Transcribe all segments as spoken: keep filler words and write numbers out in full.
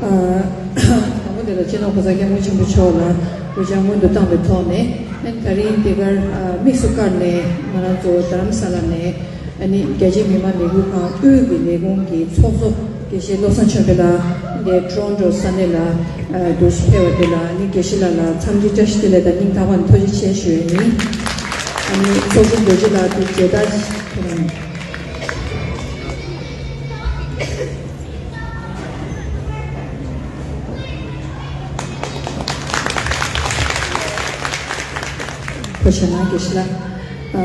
དང་པོ་དེ་ལ་སྤྱི་ནོར་གོང་ས་སྐྱབས་མགོན་ཆེན་པོ་མཆོག་ལ་གུས་ཕྱག་སྔོན་དུ་བཏང་བའི་ཐོག་ནས། ཨ་ནི་ད་རིང་འདི་གར་དམིགས་སུ་བཀར་ནས་ང་རང་ཚོ་རྡ་རམ་ས་ལ་ནས། ཨ་ནི་རྒྱ་ཆེའི་མི་མང་ལས་འགུལ་ཁང་དབུས་ཀྱི་ལས་ཁུངས་ཀྱི་ཚོགས་གཙོ་དགེ་བཤེས་བློ་བཟང་ཆོས་འཕེལ་ལགས་འདིར་ཊོ་རོན་ཊོ་ས་གནས་ལ་ཨ་འདུག་སེ་ཕེབས་པ་དེ་ལ། ཨ་ནི་དགེ་བཤེས་ལགས་ལ་འཚམས་འདྲི་བཀྲ་ཤིས་བདེ་ལེགས་དང་སྙིང་ཐག་པ་ནས་ཐུགས་རྗེ་ཆེ་ཞུ་ཡས་ཡིན། ཨ་ནི་ཚོགས་གཙོ་རྡོ་རྗེ་ལགས་དེ་མཇལ་དར་ཁྱེད་རང་། ཁོ་བྱས་ན་དགེ་བཤེས་ལགས། ཨ་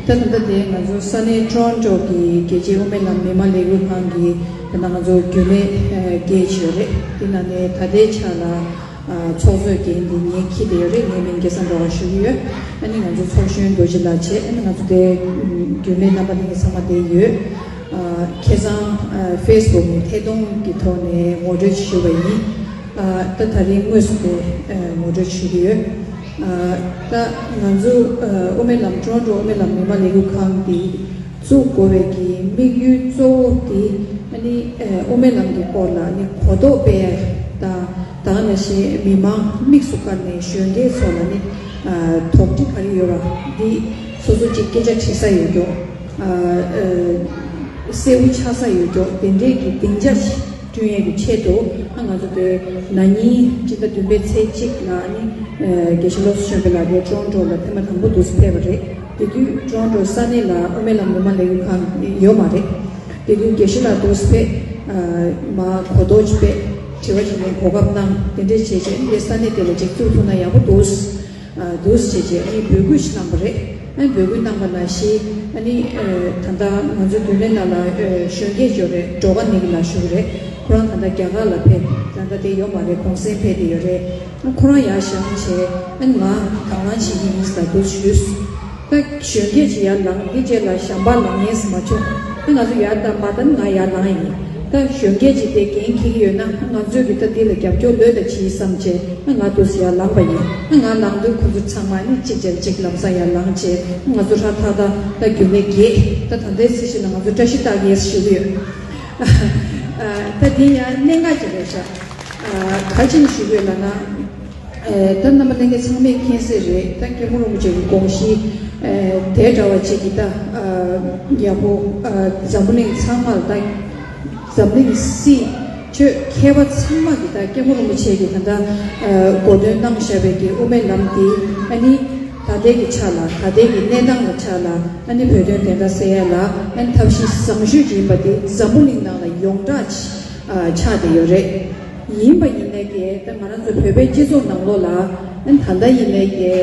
ད་ད་ལྟ་དེ་ང་ཚོ་ས་གནས་ཊོ་རོན་ཊོ་གི་རྒྱལ་སྤྱིའི་དབུ་མའི་ལམ་མི་མང་ལས་འགུལ་ཁང་གི་ད་ལྟ་ང་ཚོ་རྒྱུན་ལས་ཨ་བརྒྱད་ཅིག་ཡོད་རེད། དེ་ནང་ནས་ད་ལྟའི་ཆ་ལ་ཨ་ཚོགས་གཙོའི་འགན་དེ་ངས་འཁྱེར་བསྡད་ཡོད་རེད། ངའི་མིང་སྐལ་བཟང་སྒྲོལ་དཀར་ཞུ་གི་ཡོད། ཨ་ནི་ང་ཚོ་ཚོགས་གཞོན་རྡོ་རྗེ་ལགས་བྱས། ཨ་ནི་ང་ཚོ་དེ་རྒྱུན་ལས་རྣམ་པ་དེ་གི་ཚང་མ་དེ་ཡོད། ཨ་ཁ་སང་ཨ་ཕེ་སི་བུག་ནས་ཐད་གཏོང་གི་ཐོག་ནས་ངོ་སྤྲོད་ཞུས་པ་ཡིན། ཨ་ད་ད་རིང་དངོས་སུ་དེ་ཨ་ངོ་སྤྲོད་ཞུ་གི་ཡོད། ཨ་ད་ང་ཚོ་ཨ་དབུ་མའི་ལམ་ཊོ་རོན་ཊོ་དབུ་མའི་ལམ་མི་མང་ལས་འགུལ་ཁང་དེ་བཙུགས་དགོས་པའི་གི་དམིགས་ཡུལ་གཙོ་བོ་དེ། ཨ་ནི་ཨ་དབུ་མའི་ལམ་གྱི་སྐོར་ལ་ནི་གོ་རྟོགས་སྤེལ་ཡ་དང་། ད་ག་ནང་བཞིན་མི་མང་དམིགས་སུ་བཀར་ནས་གཞོན་སྐྱེས་ཚོ་ལ་ནི་ཨ་དོགས་འདྲི་ག་རེ་ཡོད་པ་འདི་སོ་སོ་གཅིག་སྐད་ཆ་དྲི་ས་ཡོད་མཁན། ཨ་ཨ་གསལ་པོ་ཆགས་ས་ཡོད་མཁན་དེ་འདྲའི་གི་སྡིངས་ཆ་ཞིག་བསྐྲུན་ཡས་ཀྱི་ཆེད་དུ། ཨ་ང་ཚོ་དེ་ན་ནིང་སྤྱི་ཟླ་བདུན་པའི་ཚེས་གཅིག་ལ་ནི་ཨ་དགེ་བཤེས་བློ་བཟང་ཆོས་འཕེལ་ལགས་དེ་ཊོ་རོན་ཊོ་ལ་ཐེངས་མ་དང་པོ་འདུག་སེ་ཕེབས་པ་རེད། དེ་དུས་ཊོ་རོན་ཊོ་ས་གནས་ལ་དབུ་མའི་ལམ་མི་མང་ལས་འགུལ་ཁང་ཡོད་མ་རེད། དེ་དུས་དགེ་བཤེས་ལགས་འདུག་སེ་ཕེབས། ཨ་མར་གོ་རྟོགས་ཅིག་སྤེལ། དྲི་བ་དྲིས་ལན་གོ་སྐབས་གནང་། དེ་འདྲས་བྱས་བྱས་ཨ་ནི་ས་གནས་དེ་ལ་ཅིག་བཙུགས་ཐུབ་ན་ཡག་པོ་འདུག་ཨ་འདུག་སེ་བྱས་བྱས་ཨ་ནི་འབོད་སྐུལ་ཞིག་གནང་བ་རེད། ཨ་ནི་འབོད་སྐུལ་གནང་བ་ནང་བཞིན་ཨ་ནི་ཨ་ད་ལྟ་ང་ཚོ་རྒྱུན་ལས་ནང་ལ་ཨ་གཞོན་སྐྱེས་ཅིག་ཡོད་རེད། སྒྲོལ་དཀར་ནེ་གི་ལགས་ཞུ་གི་རེད། ཁོ་རང་ད་ལྟ་རྒྱ་གར་ལ་ཕེབས། ད་ལྟ་དེ་ཡོད་མ་རེད། གུང་སེང་ཕེབས་བསྡད་ཡོད་རེད། ཨ་ཁོ་རང་ཡར་བཞེངས་བྱས་ཨ་ནི་ང་དང་བླངས་བྱེད་ཀྱི་ཡིན་ཟེར་འདུག་ཞུས། ད་གཞོན་སྐྱེས་ཅིག་ཡར་ལངས། འདི་རྗེས་ལ་གཞན་པ་ལངས་ཡས་མ་བྱུང་། ད་ང་ཚོ་ཡར་ད་མ་ད་ང་ཡར་ལངས་ཡིན། ད་གཞོན་སྐྱེས་ཅིག་དེ་འགན་འཁྱེར་གྱི་ཡོད་ན་ང་ཚོས་ཀྱི་ད་འདི་ལ་རྒྱབ་སྐྱོར་ལོས་ད་བྱེད་བསམ་བྱས་ང་འདུག་སེ་ཡར་ལངས་པ་ཡིན། ང་ལངས་དུས་ཁོ་ཚོ་ཚང་མ་ནི་གཅིག་རྗེས་གཅིག་ལམ་སང་ཡར་ལངས་བྱས་ང་ཚོ་ཧྲ་ཐག་ཐག་ད་རྒྱུན་ལས་བརྒྱད། ད་ད་ལྟའི་སྲིད་གཞུང་ལ་ང་ཚོ་བཀྲ་ཤིས་རྟགས་བརྒྱད་ཞུ་གི་ཡོད། ད་འདི་ཡང་གནད་འགག་ཅིག་རེད་ཤག་ག་རེ་བྱས་ནས་ཞུ་གི་ཡོད་ལབ་ན། ཨ་ད་རྣམ་པ་ལྷན་རྒྱས་ཚང་མས་མཁྱེན་གསལ་རེད། ད་སྐྱབས་མགོན་རིན་པོ་ཆེ་གི་དགོངས་གཞི་ཨ་དེ་འདྲ་བ་ཅིག་གི་ད་ཨ་ཡག་པོ་ཨ་འཛམ་བུ་གླིང་ཚང་མ་ལ། ད་འཛམ་གླིང་སྲིད་ཆོས་མཁས་པ་ཚང་མ་གི་ད་སྐྱབས་མགོན་རིན་པོ་ཆེ་གི་ད་ལྟ་ཨ་གོ་སྟོན་གནང་བཞག་པའི་གི་དབུ་མའི་ལམ་དེ་ཨ་ནི་ད་ལྟའི་གི་ཆ་ལ། ད་ལྟའི་གི་གནས་སྟངས་ལ་ཆ་ལ་ཨ་ནི་བོད་དོན་བདེན་མཐའ་གསལ་ཡ་ལ་ཨ་ནི་ཐབས་ཤེས་བཟང་ཤོས་ཅིག་ཡིན་པ་དེ་འཛམ་བུ་གླིང་ནང་ལ་ཡོངས་གྲགས་ཅིག་ཨ་ཆགས་བསྡད་ཡོད་རེད། ཡིན་པ་ཡིན་ནའི་ཀྱེ་ད་ང་རང་ཚོ་བོད་པའི་སྤྱི་ཚོགས་ནང་ལོགས་ལ་ཨ་ནི་ད་ལྟ་ཡིན་ནའི་ཀྱེ་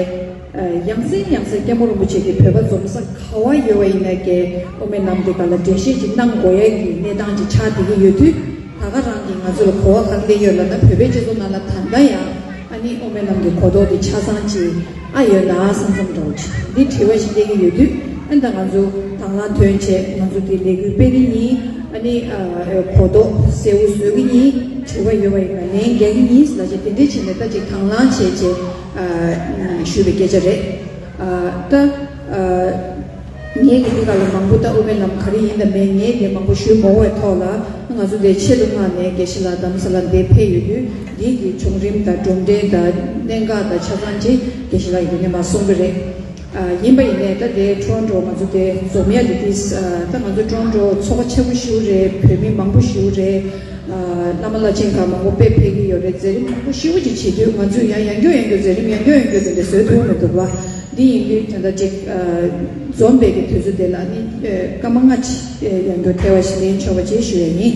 ཨ་ཡང་སེ་ཡང་སེ་སྐྱབས་མགོན་རིན་པོ་ཆེ་གིས་བོད་པ་འཛོམས་ས་ག་བ་ཡོད་པ་ཡིན་ནའི་ཀྱེ་དབུ་མའི་ལམ་དེ་ག་ལ་འགྲེལ་བཤད་ཅིག་གནང་དགོས་ཡ་གི་གནས་སྟངས་ཅིག་ཆགས་བསྡད་ཀྱི་ཡོད་དུས། ད་ག་རང་གིས་ང་ཚོ་ལ་གོ་བ་ག་རེ་སླེབས་ཡོད་ལབ་ན། བོད་པའི་སྤྱི་ཚོགས་ནང་ལ་ད་ལྟ་ཡང་ཨ་ནི་དབུ་མའི་ལམ་གྱི་གོ་རྟོགས་དེ་ཆ་ཚང་ཅིག་ཨ་ཡོད་ན་བསམ་བསམ་འདྲ་བོ་ཅིག་འདི་དྲི་བ་ཞིག་སླེབས་ཀྱི་ཡོད་དུས། ཨ་ནི་ད་ང་ཚོ་དང་བླངས་ཐོན་བྱས་ང་ཚོ་དེ་ལས་འགུལ་སྤེལ་གྱི་ཡིན། ཨ་ནི་ཨ་གོ་རྟོགས་གསལ་བོ་བཟོ་གི་ཡིན། དྲི་བ་ཡོད་པ་ཡིན་ན་ལན་རྒྱག་གི་ཡིན་ལབ་བྱས་དེ་འདྲས་བྱས་ནས་ད་ཅིག་དང་བླངས་བྱས་བྱས་ཨ་ཞུས་པའི་སྐད་ཆ་རེད། ཨ་ད་ཨ་ངས་ཀྱི་འདི་ག་ལ་མང་པོ་ད་དབུ་མའི་ལམ་ག་རེ་ཡིན་དང་མིན་ངས་འདི་མང་པོ་ཞུས་མ་འོས་པའི་ཐོག་ལ། ང་ཚོ་འདི་ཆེད་དུ་མངགས་ནས་དགེ་བཤེས་ལགས་རྡ་རམ་ས་ལ་འདིར་ཕེབས་ཡོད་དུས། འདི་གི་བྱུང་རིམ་དང་གྲུབ་འབྲས་དང་གནད་འགག་དང་ཆ་ཚང་ཅིག་དགེ་བཤེས་ལགས་ཀྱིས་དེ་ནས་མར་གསུང་གི་རེད། ཨ་ཡིན་པ་ཡིན་ནའི་ད་ལྟའི་ཊོ་རོན་ཊོ་ང་ཚོ་དེ་འཛོམས་ཡ་དེ་དུས། ཨ་ད་ང་ཚོ་ཊོ་རོན་ཊོ་ཚོགས་པ་ཆེན་པོ་ཞེ་པོ་རེད། བོད་མི་མང་པོ་ཞེ་པོ་རེད། ཨ་བླ་མ་བླ་ཆེན་ཁག་མང་པོ་དཔེ་ཕེབས་ཀྱི་ཡོད་རེད། མཛད་རིམ་མང་པོ་ཞེ་པོ་ཅིག་བྱེད་དུས་ང་ཚོས་ཡང་ཡང་བསྐྱར་ཡང་བསྐྱར་མཛད་རིམ་ཡང་བསྐྱར་ཡང་བསྐྱར་དེ་འདྲ་བཟོ་ཐུབ་མི་འདུག་བ། འདི་ཡིན་དུས་ད་ལྟ་ཅིག་ཨ་འཛོམས་པའི་གི་དུས་ཚོད་དེ་ལ་ནི་ཨ་སྐར་མ་ལྔ་ཅིག་ཨ་ཡང་བསྐྱར་ཐལ་བ་ཞིག་ལེན་ཆོག་པ་ཅིག་ཞུ་ཡ་ཡིན།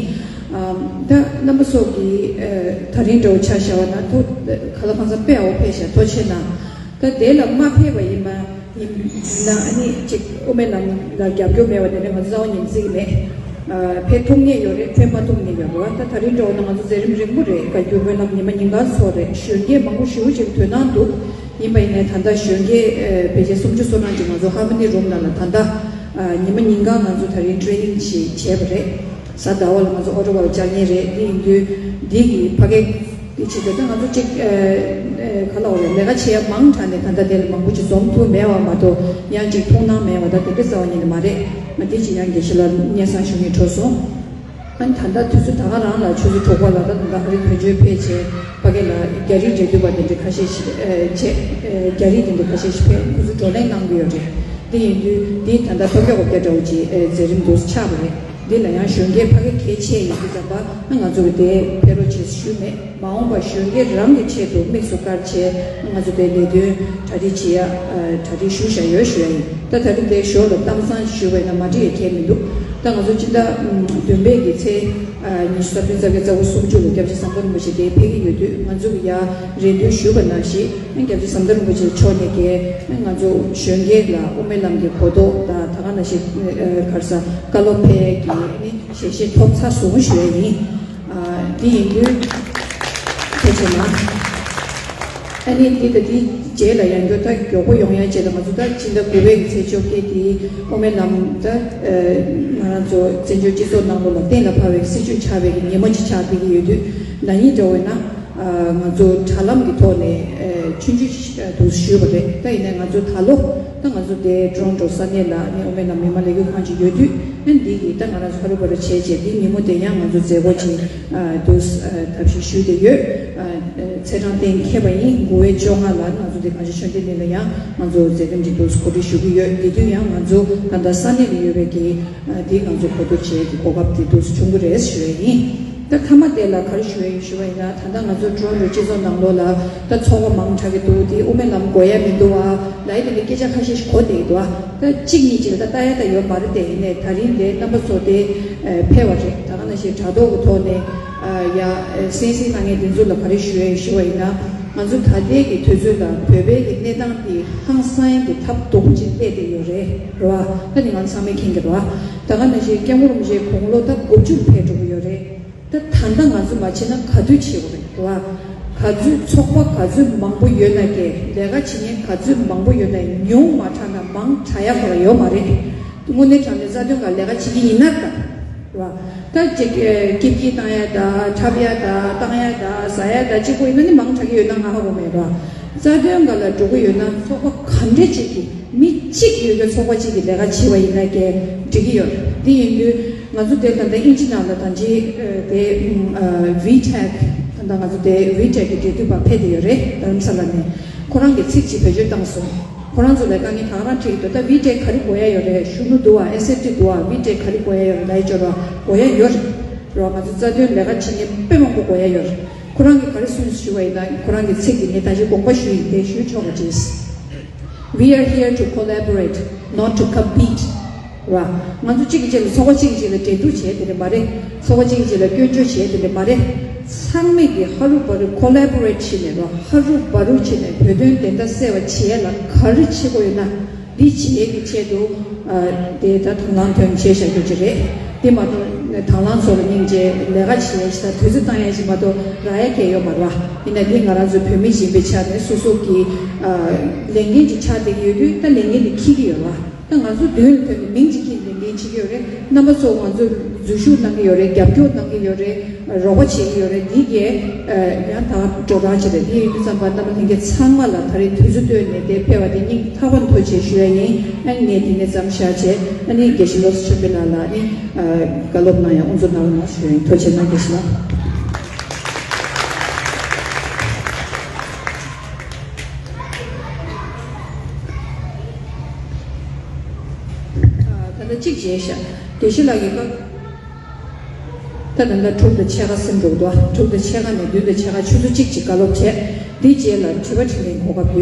ཨ་ད་རྣམ་པ་ཚོ་གིས་ཨ་ད་རིང་འདྲ་བོ་ཆ་བཞག་པ་ན། ཐུགས་ག་ལ་གང་འཚམ་དཔེ་ཡག་པོ་ཕེབས་ཤག་ཐུགས་རྗེ་གནང་། ད་དེ་ལ་མ་ཕེབས་པ་ཡིན་པ་ཡིན་ན། ཨ་ནི་ཅིག་དབུ་མའི་ལམ་ལ་རྒྱབ་སྐྱོར་མེད་པ་དེ་འདྲ་ང་ཚོ་རྩ་བ་ཉིད་ནས་བརྩི་གི་མེད། ཨ་ཕེབས་ཐུབ་མཁན་ཡོད་རེད། ཕེབས་མ་ཐུབ་མཁན་ཡོད་རེད་བ། ད་ད་རིང་འདྲ་བོ་ན་ང་ཚོ་མཛད་རིམ་རིང་པོ་རེད། བཀའ་བརྒྱུད་སྨོན་ལམ་ཉི་མ་ཉིན་གང་ཚོགས་རེད། གཞོན་སྐྱེས་མང་པོ་ཞེ་པོ་ཅིག་དོ་སྣང་འདུག་ཡིན་པ་ཡིན་ནའི་ད་ལྟ་གཞོན་སྐྱེས་ཨ་ཕལ་ཆེར་སུམ་ཅུ་སོ་ནང་ཅིག་ང་ཚོ་ཧར་མོ་ནི་རུམ་ནང་ལ་ད་ལྟ་ཨ་ཉི་མ་ཉིན་གང་ང་ཚོ་ད་རིང་ཊེ་རེ་ནིང་ཞིག་བྱས་པ་རེད། གཟའ་ཟླ་བ་ལ་ང་ཚོ་ཨོ་ཊ་བ་ལ་བཅར་མཁན་རེད། འདི་ཡིན་དུས་འདི་གི་ཕ་གི་འདི་བྱེད་དུས་ད་ང་ཚོ་གཅིག་ཨ་ཨ་ག་ལབ་དགོས་རེད། ལས་ཀ་བྱེད་ཡ་མང་དྲགས་ནས་ད་ལྟ་དེ་ལ་མང་པོ་ཅིག་འཛོམས་ཐུབ་མེད་པ་མ་གཏོགས། ཡང་ཅིག་ཐུགས་སྣང་མེད་པ་ད་དེ་འདྲ་རྩ་བ་ཉིད་ནས་མ་རེད། ང་འདི་ཅིག་ཡང་དགེ་བཤེས་ལ་སྙན་སེང་ཞུ་སྙིང་བྲོ་སོང་། ཨ་ནི་ད་ལྟ་དུས་ཚོད་ད་ག་རང་ལ་ཆུ་ཚོད་དྲུག་པ་ལ་ད་ད་ལྟ་ཨ་རི་བོད་ལྗོངས་ཕེབས་བྱས་ཕ་གི་ལ་རྒྱ་རིགས་འབྲེལ་མཐུད་པ་དེ་འདྲ་ཁ་ཤས་ཤིག་ཨ་བྱས་ཨ་རྒྱ་རིགས་དེ་འདྲ་ཁ་ཤས་ཤིག་ཕེབས་ཁོ་ཚོ་བགྲོ་གླེང་གནང་གི་ཡོད་རེད། དེ་ཡིན་དུས་འདི་ད་ལྟ་ལྷོ་རྒྱ་ལྔ་པ་འདྲ་བོ་ཅིག་ཨ་མཛད་རིམ་འདུག་ཆགས་པ་རེད། འདི་ལ་ཡང་གཞོན་སྐྱེས་ཕ་གི་གལ་ཆེ་ཡིན་དུས་ཙམ་པ་ང་ཚོ་གི་དེ་ཕེབས་རོགས་བྱེད་ཞུས་མེད། མ་འོངས་པ་གཞོན་སྐྱེས་རང་གི་ཆེད་དུ་དམིགས་སུ་བཀར་བྱས་ང་ཚོ་དེ་ལས་དོན་གྲ་སྒྲིག་བྱེད་ཡ་གྲ་སྒྲིག་ཞུ་བཞག་ཡོད་ཞུ་ཡ་ཡིན། ད་ད་རིང་དེ་ཞོར་ལ་གཏམ་བཟང་ཞུས་པ་ཡིན་ན་མ་འགྲིག་ཡ་གང་ཡང་མི་འདུག་ད་ང་ཚོ་སྤྱི་ཟླ་བདུན་པའི་གི་ཚེས་ཉི་ཤུ་རྩ་བདུན་རྩ་བརྒྱད་རྩ་དགུ་སུམ་ཅུ་ལ་སྐྱབས་རྗེ་ཟམ་གདོང་རིན་པོ་ཆེ་དེ་ཕེབས་ཀྱི་ཡོད་དུས་ང་ཚོ་གི་ཡ་རེ་འདུན་ཞུས་པ་ནང་བཞིན་སྐྱབས་རྗེ་ཟམ་གདོང་རིན་པོ་ཆེ་མཆོག་ནས་ཀྱི་ང་ཚོ་གཞོན་སྐྱེས་ལ་དབུ་མའི་ལམ་གྱི་གོ་རྟོགས་དང་ད་ག་ནང་བཞིན་ག་རེ་ཟ་བཀའ་སློབ་ཕེབས་ཀྱི་ནི་ཞལ་བཞེས་ཐོབ་ཚར་སོང་ཞུ་ཡ་ཡིན། ཨ་འདི་ཡིན་དུས་ཐུགས་རྗེ་ཆེ་གནང་། ཨ་ནི་འདི་ད་འདི་རྗེས་ལ་ཡང་མགྱོགས་ད་མགྱོགས་པོ་ཡོང་ཡ་ཆེད་དུ་ང་ཚོ་ད་ཕྱི་ཟླ་དགུ་པའི་གི་ཚེས་བཅོ་བརྒྱད་དེ་དབུ་མའི་ལམ་ད་ང་རང་ཚོ་བཙན་བྱོལ་སྤྱི་ཚོགས་ནང་ལོགས་ལ་གཏན་ལ་ཕབ་པའི་སྲིད་བྱུས་ཆགས་པའི་གི་ཉིན་མོ་ཅིག་ཆགས་བསྡད་ཀྱི་ཡོད་དུས་ན་ནིང་འདྲ་བོ་ཡིན་ན། ང་ཚོ་དྲ་ལམ་གྱི་ཐོག་ནས་ཆུང་ཆུང་དུ་ཞུས་པ་རེད། ད་ཡིན་ནའི་ང་ཚོ་ད་ལོ་ད་ང་ཚོ་དེ་ཊོ་རོན་ཊོ་ས་གནས་ལ་ནི་དབུ་མའི་ལམ་མི་མང་ལས་འགུལ་ཁང་ཅིག་ཡོད་དུས་ཨ་འདི་གི་ད་ང་རང་ཚོ་ཧ་རུ་བ་རུ་བྱས་བྱས་འདི་ཉིན་མོ་དེ་ཡང་ང་ཚོ་མཛད་སྒོ་ཅིག་དུ་ཐབས་ཤེས་ཞུས་བསྡད་ཡོད། ཚེས་གྲངས་གཏན་འཁེལ་བ་ཡིན། དགུ་པའི་བཅོ་ལྔ་ལ་ང་ཚོ་དེ་གངས་ཅན་ཆོས་ལྡན་གླིང་ལ་ཡང་ང་ཚོ་མཛད་རིམ་ཅིག་དུ་གོ་སྒྲིག་ཞུ་གི་ཡོད། དེ་དུས་ཡང་ང་ཚོ་ད་ལྟ་ས་གནས་ལ་ཡོད་པའི་གི་འདི་ང་ཚོ་གོ་བསྡུར་བྱེད་ཀྱི་གོ་སྐབས་དེ་འདུག་བྱུང་གི་རེད་ཞུ་ཡ་ཡིན། ད་མཐའ་མ་དེ་ལ་ག་རེ་ཞུ་ཡ་ཡིན་ཞུ་བ་ཡིན་ན་ད་ལྟ་ང་ཚོ་ཊོ་རོན་ཊོ་སྤྱི་ཚོགས་ནང་ལོགས་ལ་ད་ཚོགས་པ་མང་དྲགས་ཀྱི་འདུག་དེ་དབུ་མའི་ལམ་དགོས་ཡ་མི་འདུག་ཨ་ལབ་ཡ་དེ་འདྲའི་སྐད་ཆ་ཁ་ཤས་ཤིག་གོ་བསྡད་ཀྱི་འདུག་ཨ། ད་གཅིག་གཉིས་ཅིག་ལ་ད་ལྟ་ཡ་ད་ཡོད་མ་རེད་དེ། ཡིན་ནའི་ད་རིང་དེ་རྣམ་པ་ཚོ་དེ་ཕེབས་པ་རེད། ད་ག་ནང་བཞིན་དྲ་ཐོག་གི་ཐོག་ནས་ཡ་གསན་གཟིགས་གནང་མཁན་དེ་ཚོ་ལ་ག་རེ་ཞུ་ཡ་ཡིན་ཞུ་བ་ཡིན་ན། ང་ཚོ་ད་ལྟའི་གི་དུས་ཚོད་ལ་བོད་པའི་གི་གནས་སྟངས་འདི་ཧང་སང་གི་ཐབས་སྡུག་པོ་ཅིག་སླེབས་བསྡད་ཡོད་རེད་རེད་བ། ད་ནི་ང་ཚང་མས་མཁྱེན་གྱི་རེད་བ། ད་ག་ནང་བཞིན་སྐྱབས་མགོན་རིན་པོ་ཆེ་དགུང་ལོ་ད་དགུ་བཅུ་ཕེབས་འགྲོ་གི་ཡོད་རེད། ད་ད་ལྟ་ང་ཚོ་མ་བྱས་ན་ག་དུས་བྱེད་དགོས་རེད་རེད་བ། ག་ཚོད་ཚོགས་པ་ག་ཚོད་མང་པོ་ཡོད་ན་ཀྱེ་ལས་ཀ་བྱེད་མཁན་ག་ཚོད་མང་པོ་ཡོད་ན་ཉུང་མ་དྲགས་ན་མང་དྲགས་ཡ་ག་ལ་ཡོད་མ་རེད། དངོས་གནས་དྲང་གནས་རྩ་དོན་ག་ལས་ཀ་བྱེད་ཀྱི་ཡིན་ན་ད། ར། ད་ཅིག་ཨེ་སྐྱིད་སྐྱིད་བཏང་ཡ་ད་འཁྲབ་ཡ་ད་བཏང་ཡ་ད་ཟ་ཡ་ད་གཅིག་པོ་ཡིན་ན་ནི་མང་དྲགས་ཀྱི་ཡོད་ན་ང་ཧ་གོ་མེད་ར། རྩ་དོན་སྒང་ལ་འགྲོ་གི་ཡོད་ན་ཚོགས་པ་ག་འདྲ་ཅིག་གི་མི་གཅིག་ཡོད་རྒྱུ་ཚོགས་པ་གཅིག་གི་ལས་ཀ་བྱེད་པ་ཡིན་ན་ཀྱེ་འགྲིག་གི་ཡོད། འདི་ཡིན་དུས་ང་ཚོ་དེ་ད་ལྟ་ཨིན་ཇི་ནང་ལ་ད་ཅི་དེ་ཝི་ཊེག་ད་ལྟ་ང་ཚོ་དེ་ཝི་ཊེག་གི་འབྲེལ་མཐུད་པ་ཕེབས་བསྡད་ཡོད་རེད། རྡ་རམ་ས་ལ་ནས་ཁོ་རང་གི་ཚིག་ཅིག་བེད་སྤྱོད་བཏང་སོང་། ཁོ་རང་ཚོ་ལ་དཀའ་ངལ་གང་རང་འཕྲད་ཀྱི་འདུག་ད་ཝི་ཊེག་ག་རེ་དགོས་ཡ་ཡོད་རེད། ཤུ་ནུ་འདུག་བ། ཨེས་ཨེཕ་ཊི་འདུག་བ། ཝི་ཊེག་ག་རེ་དགོས་ཡ་ཡོད་རེད། ལའི་ཅོ་ར་དགོས་ཡ་ཡོད་རེད། རོ་ང་ཚོ་རྩ་དོན་ལས་ཀ་བྱེད་མཁན་དཔེ་མང་པོ་དགོས་ཡ་ཡོད་རེད། ཁོ་རང་གིས་ག་རེ་གསུངས་ཞུ་བ་ཡིན་ན་ཁོ་རང་གི་ཚིག་དེ་ངས་ད་ཅི་དགོངས་པ་ཞུ་ཡིན་པས་ཞུ་ཆོག་པ་བྱས། We are here to collaborate, not to compete. ར། ང་ཚོ་གཅིག་གིས་གཅིག་ལ་ཚོགས་པ་གཅིག་གིས་གཅིག་ལ་འབྲེལ་གཏུག་བྱས་དེ་འདྲ་མ་རེད། ཚོགས་པ་གཅིག་གིས་གཅིག་ལ་སྐྱོན་བརྗོད་བྱས་དེ་འདྲ་མ་རེད། ཚང་མས་ཀྱི་ཧ་རུ་བ་རུ་ཁོ་ལ་བོ་རེ་ཊི་བྱས་ནས་ར་ཧ་རུ་བ་རུ་བྱས་ནས་བོད་དོན་བདེན་མཐའ་གསལ་བ་བྱས་ལ་ག་རེ་བྱེད་དགོས་ཡོད་ན་འདི་བྱེད་ཀྱི་ཆེད་དུ་དེ་ད་དང་བླངས་ཐོན་བྱས་བཞག་རྒྱུ་ཅིག་རེད། དེ་མ་གཏོགས་དང་བླངས་ཚོ་ལ་སྙིང་རྗེ་ལས་ཀ་བྱེད་ཡ་ཞིག་དང་དུས་ཚོད་བཏང་ཡ་ཞིག་མ་གཏོགས་རག་ཡ་གལ་ཡོད་མ་རེད་བ། ཡིན་ན་འདི་ང་རང་ཚོ་བོད་མི་ཡིན་པའི་ཆ་ནས་སོ་སོ་གི་ལས་འགན་ཅིག་ཆགས་བསྡད་ཀྱི་ཡོད་དུས་ད་ལས་འགན་དེ་འཁྱེར་གྱི་ཡོད་བ། ད་ང་ཚོ་མདུན་ལ་ཐོན་ནས་མིང་གཅིག་གིས་ལས་འགན་བྱེད་ཀྱི་ཡོད་རེད། རྣམ་པ་ཚོ་ང་ཚོ་འཛུལ་ཞུགས་གནང་གི་ཡོད་རེད། རྒྱབ་སྐྱོར་གནང་གི་ཡོད་རེད། རོགས་པ་བྱེད་ཀྱི་ཡོད་རེད། འདི་གས་ཡང་ད་སྒྲོ་བཏགས་བྱེད་རེད། དེ་ཡིན་དུས་ཙམ་པ་རྣམ་པ་ལྷན་རྒྱས་ཚང་མ་ལ་ད་རེས་དུས་ཚོད་བཏོན་ནས་དེ་ཕེབས་པ་དེ་སྙིང་ཐག་པ་ནས་ཐུགས་རྗེ་ཆེ་ཞུ་ཡ་ཡིན། ཨ་ནི་ངས་འདི་ནས་མཚམས་བཞག་བྱས་ཨ་ནི་དགེ་བཤེས་བློ་བཟང་ཆོས་འཕེལ་ལགས་ལ་ཨ་ནི་བཀའ་སློབ་གནང་ཡ་དབུ་འཛུགས་གནང་རོགས་གནང་ཞུ་ཡ་ཡིན། ཐུགས་རྗེ་ཆེ་གནང་། དགེ་བཤེས་ལགས། ད་ལྟ་གཅིག་བྱས་ཤག་དགེ་བཤེས་ལགས་ཀྱིས་ད་ད་ལྟ་དྲུག་དང་ཕྱེད་ཀ་ཟིན་འགྲོ་འདུག་དྲུག་དང་ཕྱེད་ཀ་ནས་བདུན་དང་ཕྱེད་ཀ་ཆུ་ཚོད་གཅིག་ཅིག་བཀའ་སློབ་བྱས། འདི་རྗེས་ལ་དྲི་བ་དྲི་ལན་གོ་སྐབས་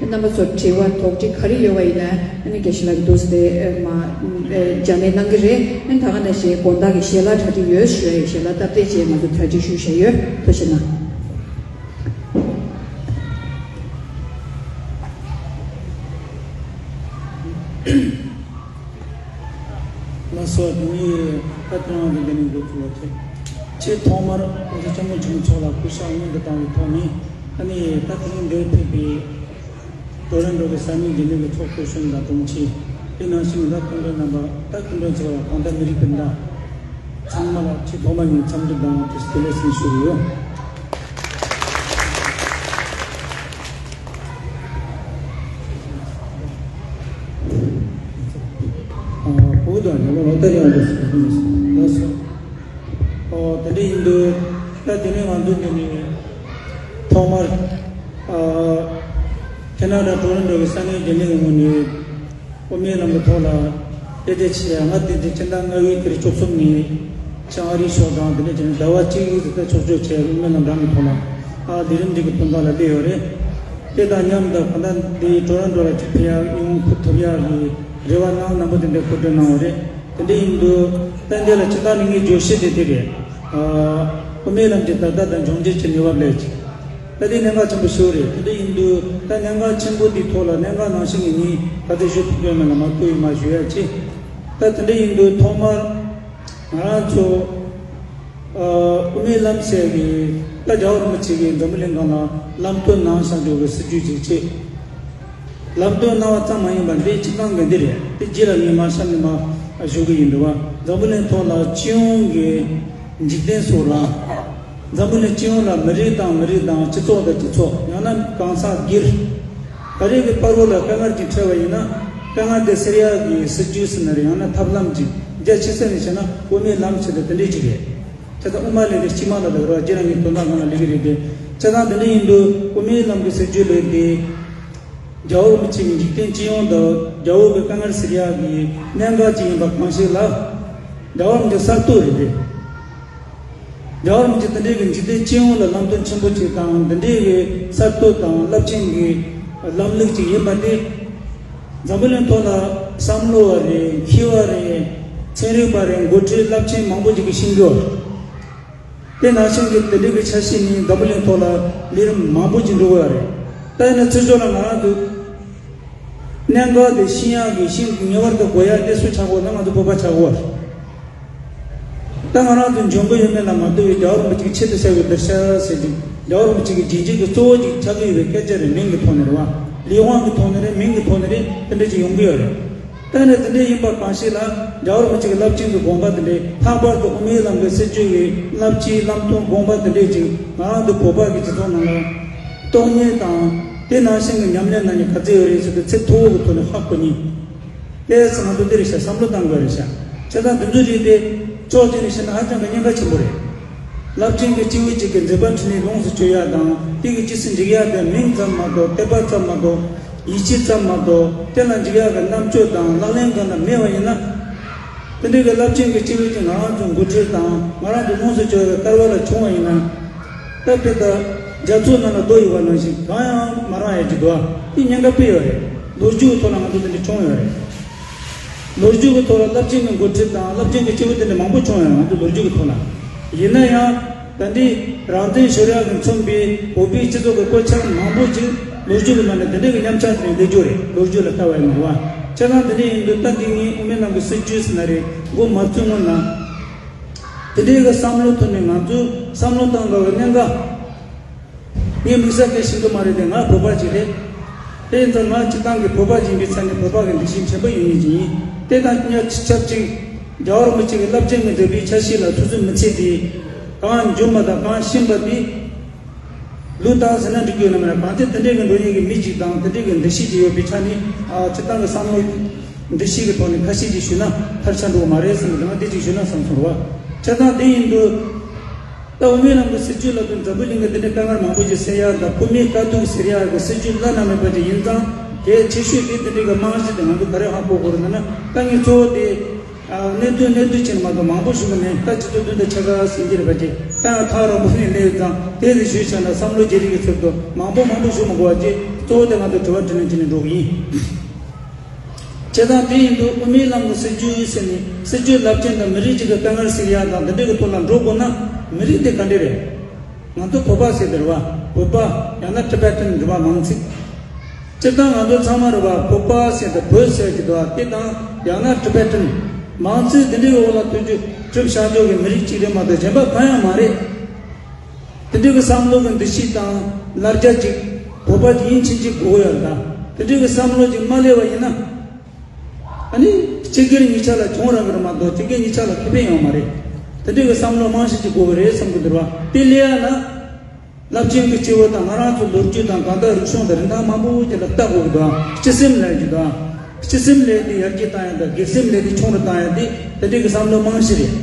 ཡོད། རྣམ་པ་ཚོར་དྲི་བ་དོགས་འདྲི་ག་རེ་ཡོད་པ་ཡིན་ན་ཨ་ནི་དགེ་བཤེས་ལགས་ཀྱིས་འདུག་སེ་དེ་མ་ཨ་ནི་བྱ་ལས་གནང་གི་རེད། ཨ་ནི་ད་ག་ནང་བཞིན་དགོང་དག་གི་ཞལ་ལག་གྲ་སྒྲིག་ཡོད་ཞུ་ཡ་ཡོད། ཞལ་ལག་སྟབས་བདེ་བྱས་ང་ཚོ་གྲ་སྒྲིག་ཞུ་བཞག་ཡོད། ཐུགས་རྗེ་གནང་། ལགས་སོ། དེ་ནས་ད་ཐེངས་འདི་འདི་ནས་འགོ་ཚུགས་པ་བྱེད། ཆེས་ཐོག་མར་༸གོང་ས་༸སྐྱབས་མགོན་ཆེན་པོ་མཆོག་ལ་སྐུ་ཕྱག་སྔོན་དུ་བཏང་བའི་ཐོག་ནས་ཨ་ནི་ད་ཐེངས་འདིར་ཕེབས་པའི་ཊོ་རོན་ཊོ་གི་ས་གནས་འདི་ནས་ཀྱི་ཚོགས་གཙོ་གཞོན་དང་དྲུང་ཆེ། དེ་ནང་བཞིན་ད་སྐུ་མགྲོན་རྣམ་པ། ད་སྐུ་མགྲོན་ཚོ་ལ་གང་ལྟར་མི་རིགས་སྤུན་ཟླ་ཚང་མ་ལ་ཆེས་ཐོག་མ་ནས་འཚམས་འདྲི་དང་བཀྲ་ཤིས་བདེ་ལེགས་ཟེར་ཞུ་གི་ཡོད། ཨ་བོད་དང་ཉི་མ་ལོ་ལྟར་ཡང་འདུག་ཟེར་གྱི་ཡིན། ལགས་སོ། དེ་ནས་ང་ཚོ་འདི་ནས་ཐོག་མར་ཨ་ཁེ་ན་ཌ་ཊོ་རོན་ཊོ་གི་ས་གནས་རྒྱུན་ལས་ཀྱི་ངོས་ནས་དབུ་མའི་ལམ་གྱི་ཐོག་ལ་དཔེ་དེབ་ཆེ་ཡ་ང་དེ་དེ་སྤྱི་ཟླ་ལྔ་པའི་ཚེས་བཅུ་གསུམ་ནས་ཆང་ཨ་རིའི་ཕྱོགས་དང་དེ་ནས་དེ་ནས་ཟླ་བ་གཅིག་ཙམ་ཕྱོགས་བསྐྱོད་བྱས། དབུ་མའི་ལམ་རང་གི་ཐོག་ལ་ཨ་ལས་རིམ་འདི་གི་དོན་དག་ལ་སླེབས་ཡོད་རེད། དེ་དང་མཉམ་དུ་གང་ལྟར་འདི་ཊོ་རོན་ཊོ་ལ་ཅིག་ཕེབས་ཡག་ཡོང་ཐུབ་ཡག་གི་རེ་བ་གནང་། རྣམ་པ་དེ་འདྲ་གོ་སྒྲིག་གནང་བ་རེད། དེ་འདྲ་ཡིན་དུས་ད་འདི་ལ་སྤྱིར་བཏང་ནས་ངའི་བརྗོད་གཞི་དེ་དེ་རེད། ཨ་དབུ་མའི་ལམ་གྱི་ད་ལྟ་དང་འབྱུང་འགྱུར་གྱི་གནས་བབ་ལ་ཅིག་ད་དེ་གནད་འགག་ཆེན་པོ་ཞིག་རེད། དེ་འདྲ་ཡིན་དུས་ད་གནད་འགག་ཆེན་པོ་འདིའི་ཐོག་ལ་གནད་འགག་ནང་བཞིན་གྱི་ངས་ག་ཚོད་ཞུ་ཐུབ་ཀྱི་ཡོད་མེད་ལ་མ་ལྟོས་པའི་མ་ཞུ་ཡག་ཅིག་ད་དེ་འདྲ་ཡིན་དུས་ཐོག་མར་ང་རང་ཚོ་ཨ་དབུ་མའི་ལམ་ཟེར་གྱི་ད་རྒྱལ་བ་རིན་པོ་ཆེ་གིས་འཛམ་བུ་གླིང་སྒང་ལ་ལམ་སྟོན་གནང་བཞག་འཇོག་གི་སྲིད་ཇུས་ཅིག་བྱས། ལམ་སྟོན་གནང་བ་ཙམ་མ་ཡིན་པར་འདི་སྤྱིར་བཏང་གི་འདི་རེད། དེ་རྗེས་ལ་ངས་མར་གཤམ་ནས་མར་ཞུ་གི་ཡིན། འདུག་བ། འཛམ་བུ་གླིང་ཐོག་ལ་སྤྱི་ཡོངས་ཀྱི་འཇིག་རྟེན་སོགས་ལ་འཛམ་བུ་གླིང་སྤྱི་ཡོངས་ལ་མི་རིགས་དང་མི་རིགས་དང་སྤྱི་ཚོགས་དང་སྤྱི་ཚོགས་ཡང་ན་གང་ཟག་སྒེར་ག་རེ་གི་བར་བར་ལ་དཀའ་ངལ་ཅིག་འཕྲད་པ་ཡིན་ན་དཀའ་ངལ་དེ་སེལ་ཡག་གི་སྲིད་ཇུས་ཟེར་ན་རེད། ཡང་ན་ཐབས་ལམ་ཅིག་རྒྱ་ཆེ་ས་ནས་བྱས་ན་དབུ་མའི་ལམ་ཟེར་དེ་དེ་འདྲས་ཅིག་རེད། བྱས་ཙང་དབུ་མ་ལས་ཏེ་དཀྱིལ་མ་ལ་ལབ་རོགས། རྗེས་ལ་ངས་དོན་དག་སྒང་ལ་ལབ་ཀྱི་རེད་དེ། བྱས་ཙང་དེ་འདྲ་ཡིན་དུས་དབུ་མའི་ལམ་གྱི་སྲིད་ཇུས་ལས་ཏེ། རྒྱལ་བ་རིན་པོ་ཆེ་གི་འཇིག་རྟེན་སྤྱི་ཡོངས་དང་རྒྱལ་བ་གི་དཀའ་ངལ་སེལ་ཡག་གི་གནད་འགག་ཅིག་ཡིན་པ་གང་ཞིག་ལ། རྒྱལ་བ་རིན་པོ་ཆེ་གསར་གཏོད་རེད་དེ། རྒྱལ་བ་རིན་པོ་ཆེ་དེ་འདྲའི་གི་འཇིག་རྟེན་སྤྱི་ཡོངས་ལ་ལམ་སྟོན་ཆེན་པོ་ཅིག་དང་དེ་འདྲའི་གི་གསར་གཏོད་དང་རླབས་ཆེན་གྱི་ལམ་ལུགས་ཅིག་ཡིན་པ་དེ། འཛམ་བུ་གླིང་ཐོག་ལ་བསམ་བློ་བ་རེད། མཁས་པ་རེད། ཚན་རིག་པ་རེད། འགོ་ཁྲིད་རླབས་ཆེན་མང་པོ་ཅིག་གིས་ཤེས་ཀྱི་ཡོད་རེད། དེ་ནང་བཞིན་གྱི་དེ་འདྲའི་གི་འཆར་གཞི་ནི་འཛམ་བུ་གླིང་ཐོག་ལ་ལས་རིམ་མང་པོ་ཅིག་འགྲོ་གི་ཡོད་རེད། ད་ཡིན་ན་ཚེ་སྲོག་ལ་ང་རང་ཚོ་གནད་འགག་དེ་ཤེས་ཡག་གི་ཤེས་ངེས་པར་དུ་དགོས་ཡག་དེ་སུ་ཆགས་དགོས་ན་ང་ཚོ་བོད་པ་ཆགས་དགོས་རེད། ད་ང་རང་ཚོ་འཇོན་གི་ཡོད་མེད་ལ་མ་ལྟོས་པའི་རྒྱལ་བ་རིན་པོ་ཆེ་གི་ཆེད་དུ་བྱ་བའི་གདུལ་བྱ་ཟེར་ཅིང་རྒྱལ་བ་རིན་པོ་ཆེ་གི་རྗེས་འཇུག་གི་གཙོ་བོ་ཅིག་ཆགས་ཀྱི་ཡོད་པའི་སྐད་ཆ་རེད། མིང་གི་ཐོག་ནས་རེད་བ། ལས་དབང་གི་ཐོག་ནས་རེད། མིང་གི་ཐོག་ནས་རེད། དེ་འདྲ་ཅིག་ཡོང་གི་ཡོད་རེད། ད་ནི་དེ་འདྲ་ཡིན་པ་གང་ཞིག་ལ་རྒྱལ་བ་རིན་པོ་ཆེ་གི་རླབས་ཆེན་གྱི་དགོངས་པ་དེ་འདྲས། ལྷག་པར་དུ་དབུ་མའི་ལམ་གྱི་སྲིད་བྱུས་ཀྱི་རླབས་ཆེའི་ལམ་སྟོན་དགོངས་པ་དེ་འདྲས་ཅིག་ང་རང་ཚོ་བོད་པ་གི་སྤྱི་ཚོགས་ནང་ལ་རྟོགས་ཉེར་དང་དེ་ནང་བཞིན་གྱི་ཉམས་ལེན་གནང་ཉེར་ག་ཚད་ཡོད་རེད་ཟེར་དུས་ཚད་མཐོ་བོ་གི་ཐོག་ནས་ཧ་གོ་ཉེར། དེ་ཚང་མ་དེ་རེད་ཤག་བསམ་བློ་བཏང་དགོས་རེད་ཤག་བྱས་ཙང་དེ་ཚོ་རིགས་དེ་ཕྱོགས་གཅིག་ནས་བཤད་ན་ཧ་ཅང་གི་གནད་འགག་ཆེན་པོ་རེད། རླབས་ཆེན་གྱི་སྤྱི་བོ་གཅིག་གི་མཛད་པ་འཕྲིན་ལས་ལོངས་སུ་སྤྱོད་ཡག་དང་དེ་གི་རྗེས་སུ་འཇུག་ཡག་དེ་མིང་ཙམ་མ་གཏོགས། དད་པ་ཙམ་མ་གཏོགས། ཡིད་ཆེས་ཙམ་མ་གཏོགས། དེ་ལ་འཇུག་ཡག་གི་རྣམ་དཔྱོད་དང་ལག་ལེན་གང་དང་མེད་པ་ཡིན་ན། དེ་འདྲའི་གི་རླབས་ཆེན་གྱི་སྤྱི་བོ་གཅིག་ང་རང་ཚོ་འགོ་ཁྲིད་དང་ང་རང་ཚོ་ལོངས་སུ་སྤྱོད་པའི་སྐལ་བ་ལ་བྱུང་བ་ཡིན་ན། ད་དཔེ་ད་རྒྱ་མཚོ་ནང་ལ་རྡོ་ཡོད་པ་ནང་བཞིན་གང་ཡང་མ་རག་ཡག་གི་འདུག་དེ་ཉེན་ཁ་དཔེ་ཡོད་རེད། ལོ་རྒྱུས་ཐོག་ལ་ང་ཚོ་དེ་འདྲ་བྱུང་ཡོད་རེད། ལོ་རྒྱུས་ཀྱི་ཐོག་ལ་རླབས་ཆེན་གྱི་འགོ་ཁྲིད་དང་རླབས་ཆེན་གྱི་སྐྱེས་བུ་དེ་འདྲ་མང་པོ་བྱུང་ཡོད། ང་ཚོ་ལོ་རྒྱུས་ཀྱི་ཐོག་ལ། ཡིན་ན་ཡང་། ད་འདི་རང་བཙན་ཤོར་ཡག་གི་མཚོན་པའི་བོད་པའི་སྤྱི་ཚོགས་ཀྱི་གོད་ཆག་མང་པོ་ཅིག་ལོ་རྒྱུས་ཀྱི་ནང་ནས་དེ་འདྲ་གི་ཉམས་ཆག་དེ་འདྲ་སླེབས་རྒྱུ་རེད། ལོ་རྒྱུས་ལ་ལྟ་བ་ཡིན་ན་རེད་བ། བྱས་ཙང་དེ་འདྲ་ཡིན་དུས་ད་འདི་ངས་དབུ་མའི་ལམ་གྱི་སྲིད་བྱུས་ཟེར་ན་རེད། འགོ་མ་བཙུགས་སྔོན་ན། དེ་འདྲའི་གི་བསམ་བློ་ཐོག་ནས་ང་ཚོས་བསམ་བློ་བཏང་དགོས་པའི་གནད་འགག་ངས་དམིགས་བསལ་སྐད་ཤེས་ཀྱི་མ་རེད་དེ། ང་བོད་པ་ཅིག་རེད། དེ་ཡིན་ཙང་ང་སྤྱིར་བཏང་གི་བོད་པ་ཡིན་པའི་ཆ་ནས་བོད་པ་གི་འདུ་ཤེས་ཆེན་པོ་ཡོད་མཁན་ཅིག་ཡིན། དེ་དང་མཉམ་ཆབས་ཅིག་རྒྱལ་བ་རིན་པོ་ཆེ་གི་རླབས་ཆེན་གྱི་མཛད་པའི་འཆར་གཞི་ལ་ཐུགས་བསམ་མི་ཚད་དེ། གང་འཇོན་པ་དང་གང་ཤེས་པ་དེ་ལུགས་དང་ཟེར་ན་འགྲིག་གི་ཡོད་ན་མེད་ན། གང་ལྟར་དེ་འདྲའི་གི་འགྲོ་མཁན་གྱི་མི་ཅིག་དང་དེ་འདྲའི་གི་འདུ་ཤེས་ཅིག་ཡོད་པའི་ཆ་ནས། ཨ། སྤྱིར་བཏང་གི་བསམ་བློ་འདུ་ཤེས་ཀྱི་ཐོག་ནས་ཁ་ཤས་ཅིག་ཞུས་ན་ཕལ་ཆེར་འགྲོ་གི་མ་རེད་བསམ་གི་འདུག་ང་དེ་ཅིག་ཞུས་ན་བསམ་སོང་རེད་བ། བྱས་ཙང་དེ་ཡིན་དུས། ད་དབུ་མའི་ལམ་གྱི་སྲིད་བྱུས་ལབ་དུས་འཛམ་བུ་གླིང་གི་འདི་འདྲའི་དཀའ་ངལ་མང་པོ་ཞིག་སེལ་ཡག་དང་བོད་མིའི་དཀའ་སྡུག་སེལ་ཡག་གི་སྲིད་བྱུས་བླ་ན་མེད་པ་ཅིག་ཡིན་ཙང་། གལ་ཆེ་ཤོས་དེ་འདི་འདྲའི་གི་རྨང་གཞི་དེ་ང་ཚོ་ག་རེ་ཧ་གོ་དགོས་རེད་ཟེར་ན། ད་ངས་གཙོ་བོ་དེ་གནད་དོན་གནད་དོན་ཅན་མ་གཏོགས་མང་པོ་ཞུ་གི་མེད། ད་སྤྱི་ཚོགས་བདུན་དང་ཕྱེད་ཀ་ཟིན་གྱི་རེད་པ་ཅིག་ད་ཡང་ཐག་རིང་པོ་ནས་སླེབས་ཙང་དེ་ལས་ཞུས་བྱས་ན་བསམ་བློ་བརྗེ་རེས་ཀྱི་ཚུལ་དུ་མང་པོ་མང་པོ་ཞུ་མི་དགོས་པ་ཅིག་གཙོ་བོ་དེ་ང་ཚོ་དྲི་བ་དྲིས་ལན་བྱས་ནས་འགྲོ་གི་ཡིན། བྱས་ཙང་དེ་ཡིན་དུས་དབུ་མའི་ལམ་གྱི་སྲིད་བྱུས་ཟེར་ནས་སྲིད་བྱུས་རླབས་ཆེན་དང་མི་རིགས་གཅིག་གི་དཀའ་ངལ་སེལ་ཡག་དང་འདི་འདྲའི་གི་ཐོག་ལ་འགྲོ་དགོས་ན་མི་རིགས་དེ་ག་འདྲ་རེད། ང་ཚོ་བོད་པ་ཟེར་དེ་རེད་བ། བོད་པ་ཡང་ན་ཊི་བེ་ཊན་རེད་བ་མིང་ཚིག་སྤྱིར་བཏང་ང་ཚོ་ཚང་མ་རེད་བ། བོད་པ་ཟེར་དེ་བོད་ཟེར་གྱི་འདུག་བ། དེ་དང་ཡང་ན་ཊི་བེ་ཊན་མིང་ཚིག་འདི་འདྲའི་གི་འོག་ལ་ཐོན་རྒྱུ་གྲུབ་བཞག་འཇོག་གི་མི་རིགས་གཅིག་རེད་མ་གཏོགས་གཞན་པ་གང་ཡང་མ་རེད། དེ་འདྲའི་གི་བསམ་བློ་གི་འདུ་ཤེས་དང་ལར་རྒྱ་ཅིག་བོད་པ་ཅིག་ཡིན་ཕྱིན་ཅིག་དགོས་ཡོད་ལ། དེ་འདྲའི་གི་བསམ་བློ་ཅིག་མ་སླེབས་པ་ཡིན་ན། ཨ་ནི་སྤྱི་སྒེར་གཉིས་ཆ་ལ་གྱོང་རག་གི་རེད་མ་གཏོགས་སྤྱི་སྒེར་གཉིས་ཆ་ལ་ཁེ་ཕན་ཡོད་མ་རེད། དེ་འདྲའི་གི་བསམ་བློ་རྨང་གཞི་ཅིག་དགོས་གི་རེད་བསམ་གི་འདུག་བ། དེ་སླེབས་ཡ་ན། རླབས་ཆེན་གྱི་སྐྱེས་བུ་དང་ང་རང་ཚོ་ལོ་རྒྱུས་དང་གང་ལྟར་རིག་གཞུང་དང་རིན་ཐང་མང་པོ་ཅིག་ལ་ལྟ་དགོས་གི་འདུག་སྤྱི་སེམས་ལ་གི་འདུག་སྤྱི་སེམས་ལས་དེ་ཡར་རྒྱས་བཏང་ཡ་དང་སྒེར་སེམས་ལས་དེ་ཆུང་རུ་བཏང་ཡ་དེ་དེ་འདྲའི་གི་བསམ་བློ་རྨང་གཞི་རེད།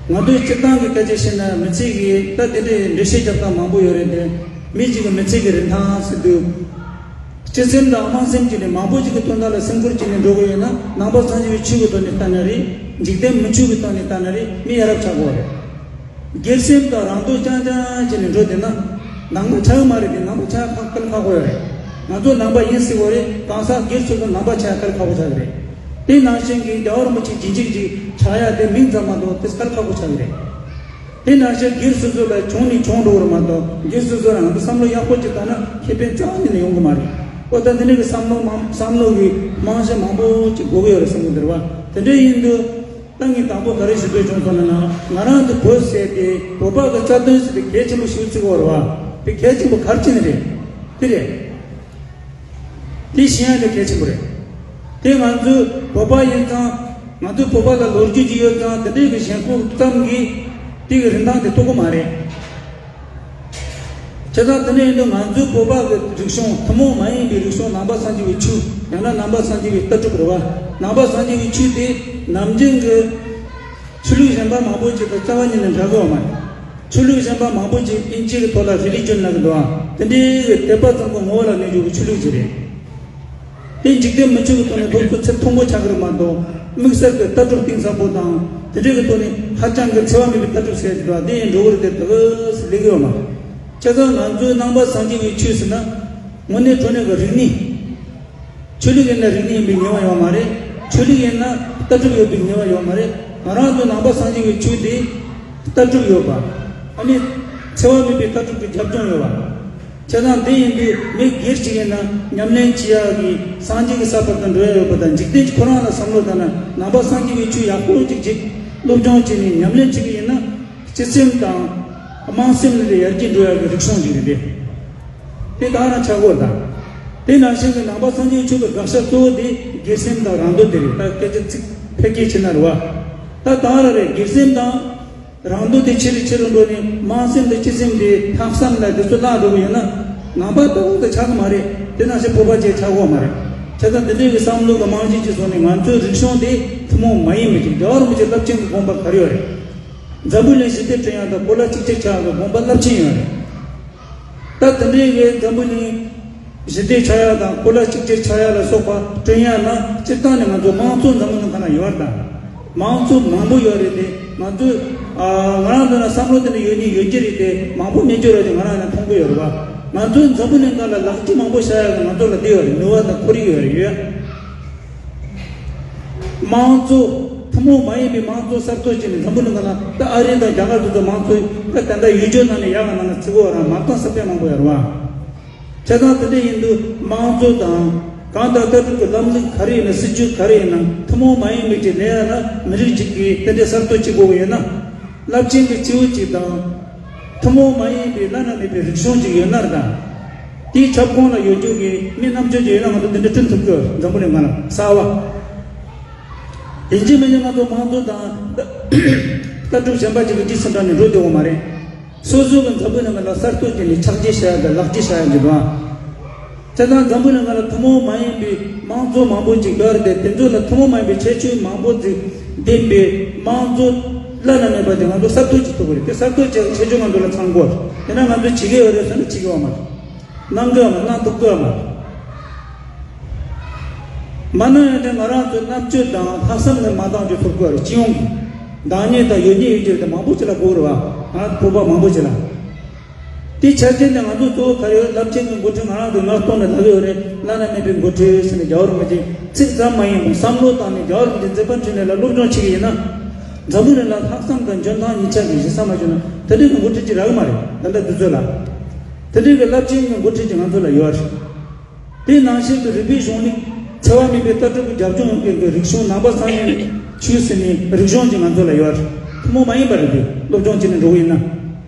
ང་ཚོའི་སྤྱིར་བཏང་གི་སྐད་ཆ་བཤད་ན། མི་ཚེ་གི་ད་དེ་འདྲའི་འགྲེལ་བཤད་རྒྱབ་སྟངས་མང་པོ་ཡོད་རེད་དེ། མི་གཅིག་གི་མི་ཚེ་གི་རིན་ཐང་ཟེར་དུས། སྤྱི་སེམས་དང་དམངས་སེམས་ཀྱི་ནི་མང་པོ་ཅིག་གི་དོན་དག་ལ་སེམས་ཁུར་བྱས་ནས་འགྲོ་གི་ཡོད་ན། ནང་པ་སངས་རྒྱས་པའི་ཆོས་ཀྱི་ཐོག་ནས་ལྟ་ན་རེད། འཇིག་རྟེན་མི་ཆོས་ཀྱི་ཐོག་ནས་ལྟ་ན་རེད། མི་ཡ་རབས་ཆགས་དགོས་རེད། སྒེར་སེམས་དང་རང་འདོད་རྐྱང་རྐྱང་བྱས་ནས་འགྲོ་བསྡད་ན། ནང་པ་ཆགས་ཀྱི་མ་རེད་དེ། ནང་པ་ཆགས་ཡ་དཀའ་ལས་ཁག་པོ་ཡོད་རེད། ང་ཚོ་ནང་པ་ཡིན་ཟེར་གྱི་ཡོད་རེད། གང་ཟག་སྒེར་སོ་སོ་ནང་པ་ཆགས་ཡ་དཀའ་ལས་ཁག་པོ་ཆགས་ཀྱི་རེད། དེ་ནང་བཞིན་གྱི་རྒྱལ་བ་རིན་པོ་ཆེ་རྗེས་འཇུག་ཅིག་ཆགས་ཡ་དེ་མིང་ཙམ་མ་གཏོགས་དེ་དཀའ་ལས་ཁག་པོ་ཆགས་ཀྱི་རེད། དེ་ནང་བཞིན་སྒེར་སོ་སོ་ལ་བྱུང་ནས་བྱུང་འགྲོ་བ་རེད་མ་གཏོགས། སྒེར་སོ་སོ་རང་གི་བསམ་བློ་ཡག་པོ་ཅིག་བཏང་ན་ཁེ་ཕན་རྩ་བ་ཉིད་ནས་ཡོང་གི་མ་རེད། འོ་ད་འདི་འདྲ་གི་བསམ་བློ་མང་བསམ་བློ་གི་རྨང་གཞི་མང་པོ་ཅིག་དགོས་ཀྱི་ཡོད་རེད་བསམ་གྱི་འདུག་རེད་བ། དེ་འདྲ་ཡིན་དུས། ད་ངས་དང་པོ་ག་རེ་ཞུ་འདོད་བྱུང་སོང་ན། ང་རང་ཚོ་བོད་ཟེར་དེ་བོད་པ་གི་རྩ་དོན་ཟེར་དེ་གལ་ཆེན་པོ་ཞིག་བརྩི་གི་ཡོད་རེད་བ། དེ་གལ་ཆེན་པོ་ག་རེ་བྱས་ནས་རེད། དེ་རེད། དེ་ཤེས་ཡ་དེ་གལ་ཆེན་པོ་རེད། དེ་ང་ཚོ་བོད་པ་ཡིན་ཙང་། ང་ཚོ་བོད་པ་ལ་ལོ་རྒྱུས་ཅིག་ཡོད་ཙང་། དེ་འདྲའི་གི་ཞེན་ཁོག་ཙམ་གྱིས་དེ་གི་རིན་ཐང་དེ་རྟོགས་གི་མ་རེད། བྱས་ཙང་དེ་འདྲ་ཡིན་དུས་ང་ཚོའི་བོད་པ་གི་རིག་གཞུང་ཐུན་མོང་མ་ཡིན་པའི་རིག་གཞུང་། ནང་པ་སངས་རྒྱས་པའི་ཆོས། ཡང་ན་ནང་པ་སངས་རྒྱས་པའི་ལྟ་གྲུབ་རེད་བ། ནང་པ་སངས་རྒྱས་པའི་ཆོས་དེ་ནམ་རྒྱུན་གྱི་ཆོས་ལུགས་གཞན་པ་མང་པོ་ཅིག་དང་རྩ་བ་ཉིད་ནས་འདྲ་གི་ཡོད་མ་རེད། ཆོས་ལུགས་གཞན་པ་མང་པོ་ཅིག་ཨིན་ཇི་གི་ཐོག་ལ་རི་ལི་ཇན་ལབ་ཀྱི་འདུག་ཨ། དེ་འདྲའི་གི་དད་པ་ཙམ་གྱི་ངོ་བོ་ལ་གནས་རྒྱུ་གི་ཆོས་ལུགས་ཅིག་རེད། དེ་འཇིག་རྟེན་མི་ཆོས་ཀྱི་ཐོག་ནས་སློབ་གསོ་ཚད་མཐོན་པོ་ཆགས་ཀྱི་རེད་མ་གཏོགས། དམིགས་བསལ་གྱི་ལྟ་གྲུབ་གཏིང་ཟབ་པོ་དང་དེ་འདྲའི་གི་ཐོག་ནས་ཧ་ཅང་གི་འཚེ་བ་མེད་པའི་ལྟ་གྲུབ་ཟེར་གྱི་འདུག་ཨ། དེ་ཡིན་འགྲོ་གི་རེད་དེ། དེ་གི་སླེབས་ཀྱི་ཡོད་མ་རེད། བྱས་ཙང་ང་ཚོའི་ནང་པ་སངས་རྒྱས་པའི་ཆོས་ཟེར་ན། དངོས་གནས་དྲང་གནས་ཀྱི་རིག་གནས། ཆོས་ལུགས་ཡིན་ན་རིག་གནས་ཡིན་པའི་ངེས་པ་ཡོད་མ་རེད། ཆོས་ལུགས་ཡིན་ན་ལྟ་གྲུབ་ཡོད་པའི་ངེས་པ་ཡོད་མ་རེད། ང་རང་ཚོ་ནང་པ་སངས་རྒྱས་ཀྱི་ཆོས་དེ་ལྟ་གྲུབ་ཡོད་པ། ཨ་ནི་འཚེ་བ་མེད་པའི་ལྟ་གྲུབ་ཀྱི་རྒྱབ་ལྗོངས་ཡོད་པ། བྱས་ཙང་དེ་ཡིན་དུས་མི་སྒེར་གཅིག་ཡིན་ན་ཉམས་ལེན་བྱེད་ཡག་གི་སངས་རྒྱས་ཀྱི་ས་བར་དུ་འགྲོ་ཡ་ཡོད་པ་དང་། འཇིག་རྟེན་གྱི་ཁོ་རང་ལ་བསམ་བློ་བཏང་ན། ནང་པ་སངས་རྒྱས་ཀྱི་ཆོས་ཡག་པོ་ཅིག་ཅིག་སློབ་སྦྱོང་བྱས་ནས་ཉམས་ལེན་བྱེད་ཀྱི་ཡིན་ན། སྤྱི་སེམས་དང་དམངས་སེམས་ལ་ཡར་རྒྱས་འགྲོ་ཡག་གི་རིག་གཞུང་ཅིག་རེད་པས། དེ་དག་རང་ཆགས་དགོས་དང་། དེ་ནང་བཞིན་གྱི་ནང་པ་སངས་རྒྱས་ཆོས་ཀྱི་དགག་བྱ་གཙོ་བོ་དེ་སྒེར་སེམས་དང་རང་འདོད་དེ་རེད། ད་སྐད་ཆ་ཚིག་ཕལ་སྐད་ཕྱིན་ན་རེད་བ། ད་དག་རང་རེད། སྒེར་སེམས་དང་རང་འདོད་དེ་ཆེ་རུ་ཆེ་རུ་འགྲོ་ནས། དམངས་སེམས་དང་སྤྱི་སེམས་དེ་ལྷག་བསམ་ལ་དེ་ཚོ་བརླག་འགྲོ་གི་ཡོད་ན། ནང་པ་ལྟ་བུ་དེ་ཆགས་ཀྱི་མ་རེད། དེ་ནང་བཞིན་བོད་པ་བཅས་ཆགས་ཀྱི་ཡོད་མ་རེད། བྱས་ཙང་དེ་འདྲའི་གི་བསམ་བློ་གི་རྨང་གཞི་ཅིག་བཟུང་ནས། ང་ཚོའི་རིག་གཞུང་དེ་ཐུན་མོང་མ་ཡིན་པ་ཅིག་རྒྱལ་བ་རིན་པོ་ཆེ་རླབས་ཆེན་གྱི་དགོངས་པ་ག་རེ་ཡོད་རེད། འཛམ་བུ་གླིང་ཞི་བདེ་བསྐྲུན་ཡག་དང་གོ་ལ་གཅིག་གྱུར་ཆགས་ཡག་གི་དགོངས་པ་རླབས་ཆེན་ཡོད་རེད། ད་དེ་འདྲའི་གི་འཛམ་བུ་གླིང་ཞི་བདེ་ཆགས་ཡག་དང་གོ་ལ་གཅིག་གྱུར་ཆགས་ཡག་ལ་སོགས་པ་བསྐྲུན་ཡག་ན། སྤྱིར་བཏང་ནས་ང་ཚོ་དམངས་གཙོ་འཛམ་བུ་གླིང་སྒང་ལ་ཡོད་རེད་ད། དམངས་གཙོ་མང་པོ་ཡོད་རེད་དེ། ང་ཚོས་ཨ་ང་རང་ཚོ་ན་བསམ་བློ་དེ་འདྲ་ཡོད་ནི་ཡོད་ཀྱི་རེད་དེ། མང་པོ་མེད་ཀྱི་རེད་དེ། ང་རང་ནས་མཐོང་གི་ཡོད་རེད་བ། ང་ཚོའི་འཛམ་བུ་གླིང་སྒང་ལ་ལག་རྗེས་མང་པོ་བཞག་ཡག་གི་ང་ཚོ་ལ་དེ་ཡོད་རེད། ནུས་པ་དང་ཁོར་ཡུག་ཡོད་རེད། ཡོད། དམངས་གཙོ། ཐུན་མོང་མ་ཡིན་པའི་དམངས་གཙོ་གསར་གཏོད་བྱས་ནས་འཛམ་བུ་གླིང་སྒང་ལ། ད་ཨ་རི་དང་རྒྱ་གར་དེ་ཚོ་དམངས་གཙོ་ད་ད་ལྟ་ཡུལ་ལྗོངས་ནང་ནས་ཡག་ག་ནང་ལ་བརྩི་གི་ཡོད་རེད། མ་གཏོགས་ས་པཎ་མང་པོ་ཡོད་རེད་བ། བྱས་ཙང་དེ་འདྲ་ཡིན་དུས་དམངས་གཙོ་དང་། གང་ལྟར་ལྟ་གྲུབ་ཀྱི་ལམ་ལུགས་ག་རེ་ཡིན་ན། སྲིད་ཇུས་ག་རེ་ཡིན་ན། ཐུན་མོང་མ་ཡིན་པའི་ཅིག་ལེན་ཡག་ན། མི་རིགས་གཅིག་གིས་དེ་འདྲའི་གསར་གཏོད་བྱེད་དགོས་ཀྱི་ཡོད་ན། རླབས་ཆེན་གྱི་སྐྱེས་བུ་གཅིག་དང་། ཐུན་མོང་མ་ཡིན་པའི་བླ་ན་མེད་པའི་རིག་གཞུང་གཅིག་ཡོད་ན་རེད་ད། དེའི་ཁྱབ་ཁོངས་ལ་ཡོད་རྒྱུ་གི་མི་རྣམ་དཔྱོད་ཅིག་ཡོད་ན། ང་ཚོ་དེ་འདྲ་བསྐྲུན་ཐུབ་ཀྱི་ཡོད་རེད། འཛམ་བུ་གླིང་སྒང་ལ་གསར་བ། ཡིན་གཅིག་མིན་གཅིག་ང་ཚོ་དམངས་གཙོ་དང་ལྟ་གྲུབ་གཞན་པ་ཅིག་གི་རྗེས་སུ་འབྲངས་ནས་འགྲོ་བསྡད་ཡོད་མ་རེད། སོ་སོ་གི་འཛམ་བུ་གླིང་སྒང་ལ་གསར་གཏོད་བྱས་ནས་ཕྱག་རྗེས་བཞག་ཡག་དང་ལག་རྗེས་བཞག་ཡག་ཅིག་འདུག་ཨ། བྱས་ཙང་འཛམ་བུ་གླིང་སྒང་ལ་ཐུན་མོང་མ་ཡིན་པའི་དམངས་གཙོ་མང་པོ་ཅིག་ཡོད་རེད་དེ། དེ་ཚོ་ལ་ཐུན་མོང་མ་ཡིན་པའི་ཁྱད་ཆོས་མང་པོ་ཅིག་ལྡན་པའི་དམངས་གཙོ་བླ་ན་མེད་པ་དེ་ང་ཚོ་གསར་གཏོད་བྱེད་ཐུབ་ཀྱི་རེད། དེ་གསར་གཏོད་བྱེད་ཡག་ཁྱད་ཆོས་ང་ཚོ་ལ་ཚང་དགོས་རེད། དེ་ན་ང་ཚོས་བྱེད་ཀྱི་ཡོད་རེད་ཟེར་ན་བྱེད་ཀྱི་ཡོད་མ་རེད། གནང་གི་ཡོད་མ་རེད། གནང་ཐུབ་ཀྱི་ཡོད་མ་རེད། མ་གནང་ཡང་དེ་ང་རང་ཚོའི་རྣམ་དཔྱོད་དང་ལྷག་བསམ་ནི་མ་འདང་རྒྱུ་ཐུབ་ཀྱི་ཡོད་རེད། སྤྱི་ཡོངས་ཀྱི་འདང་ངེས་དང་ཡོད་ངེས་ཡོད་རྒྱུ་རེད་དེ། མང་པོ་ཅིག་ལ་དགོས་རེད་བ། ང་རང་བོད་པ་མང་པོ་ཅིག་ལ། དེའི་ཆ་རྐྱེན་དེ་ང་ཚོ་གཙོ་བོ་ག་རེ་ཡོད། རླབས་ཆེན་གྱི་འགོ་ཁྲིད། ང་རང་ཚོ་མངགས་གཏོང་ནས་ལབ་ཀྱི་ཡོད་རེད། བླ་ན་མེད་པའི་འགོ་ཁྲིད་ཟེར་ནས། རྒྱལ་བ་རིན་པོ་ཆེ་ཚིག་ཙམ་མ་ཡིན་པར་བསམ་བློ་བཏང་ནས། རྒྱལ་བ་རིན་པོ་ཆེ་མཛད་པ་འཕྲིན་ལས་ལ་སློབ་སྦྱོང་བྱེད་ཀྱི་ཡིན་ན། འཛམ་བུ་གླིང་ལ་ལྷག་བསམ་དང་འཇོན་ཐང་གཉིས་ཆ་གི་གཞི་ས་མ་བྱུང་ན། དེ་འདྲའི་གི་འགོ་ཁྲིད་ཅིག་རག་གི་མ་རེད། ད་ལྟ་དུས་ཚོད་ལ། དེ་འདྲའི་གི་རླབས་ཆེན་གྱི་འགོ་ཁྲིད་ཅིག་ང་ཚོ་ལ་ཡོད་རེད། དེ་ནང་བཞིན་དུ་རིག་པའི་གཞུང་ལུགས་འཚེ་བ་མེད་པའི་ལྟ་གྲུབ་ཀྱི་རྒྱབ་ལྗོངས་ཡོད་མཁན་གྱི་རིག་གཞུང་། ནང་པ་སངས་རྒྱས་ཆོས་ཟེར་ནས་རིག་གཞུང་ཅིག་ང་ཚོ་ལ་ཡོད་རེད། ཐུན་མོང་མ་ཡིན་པ་རེད་དེ། སློབ་སྦྱོང་བྱས་ནས་འགྲོ་གི་ཡིན་ན།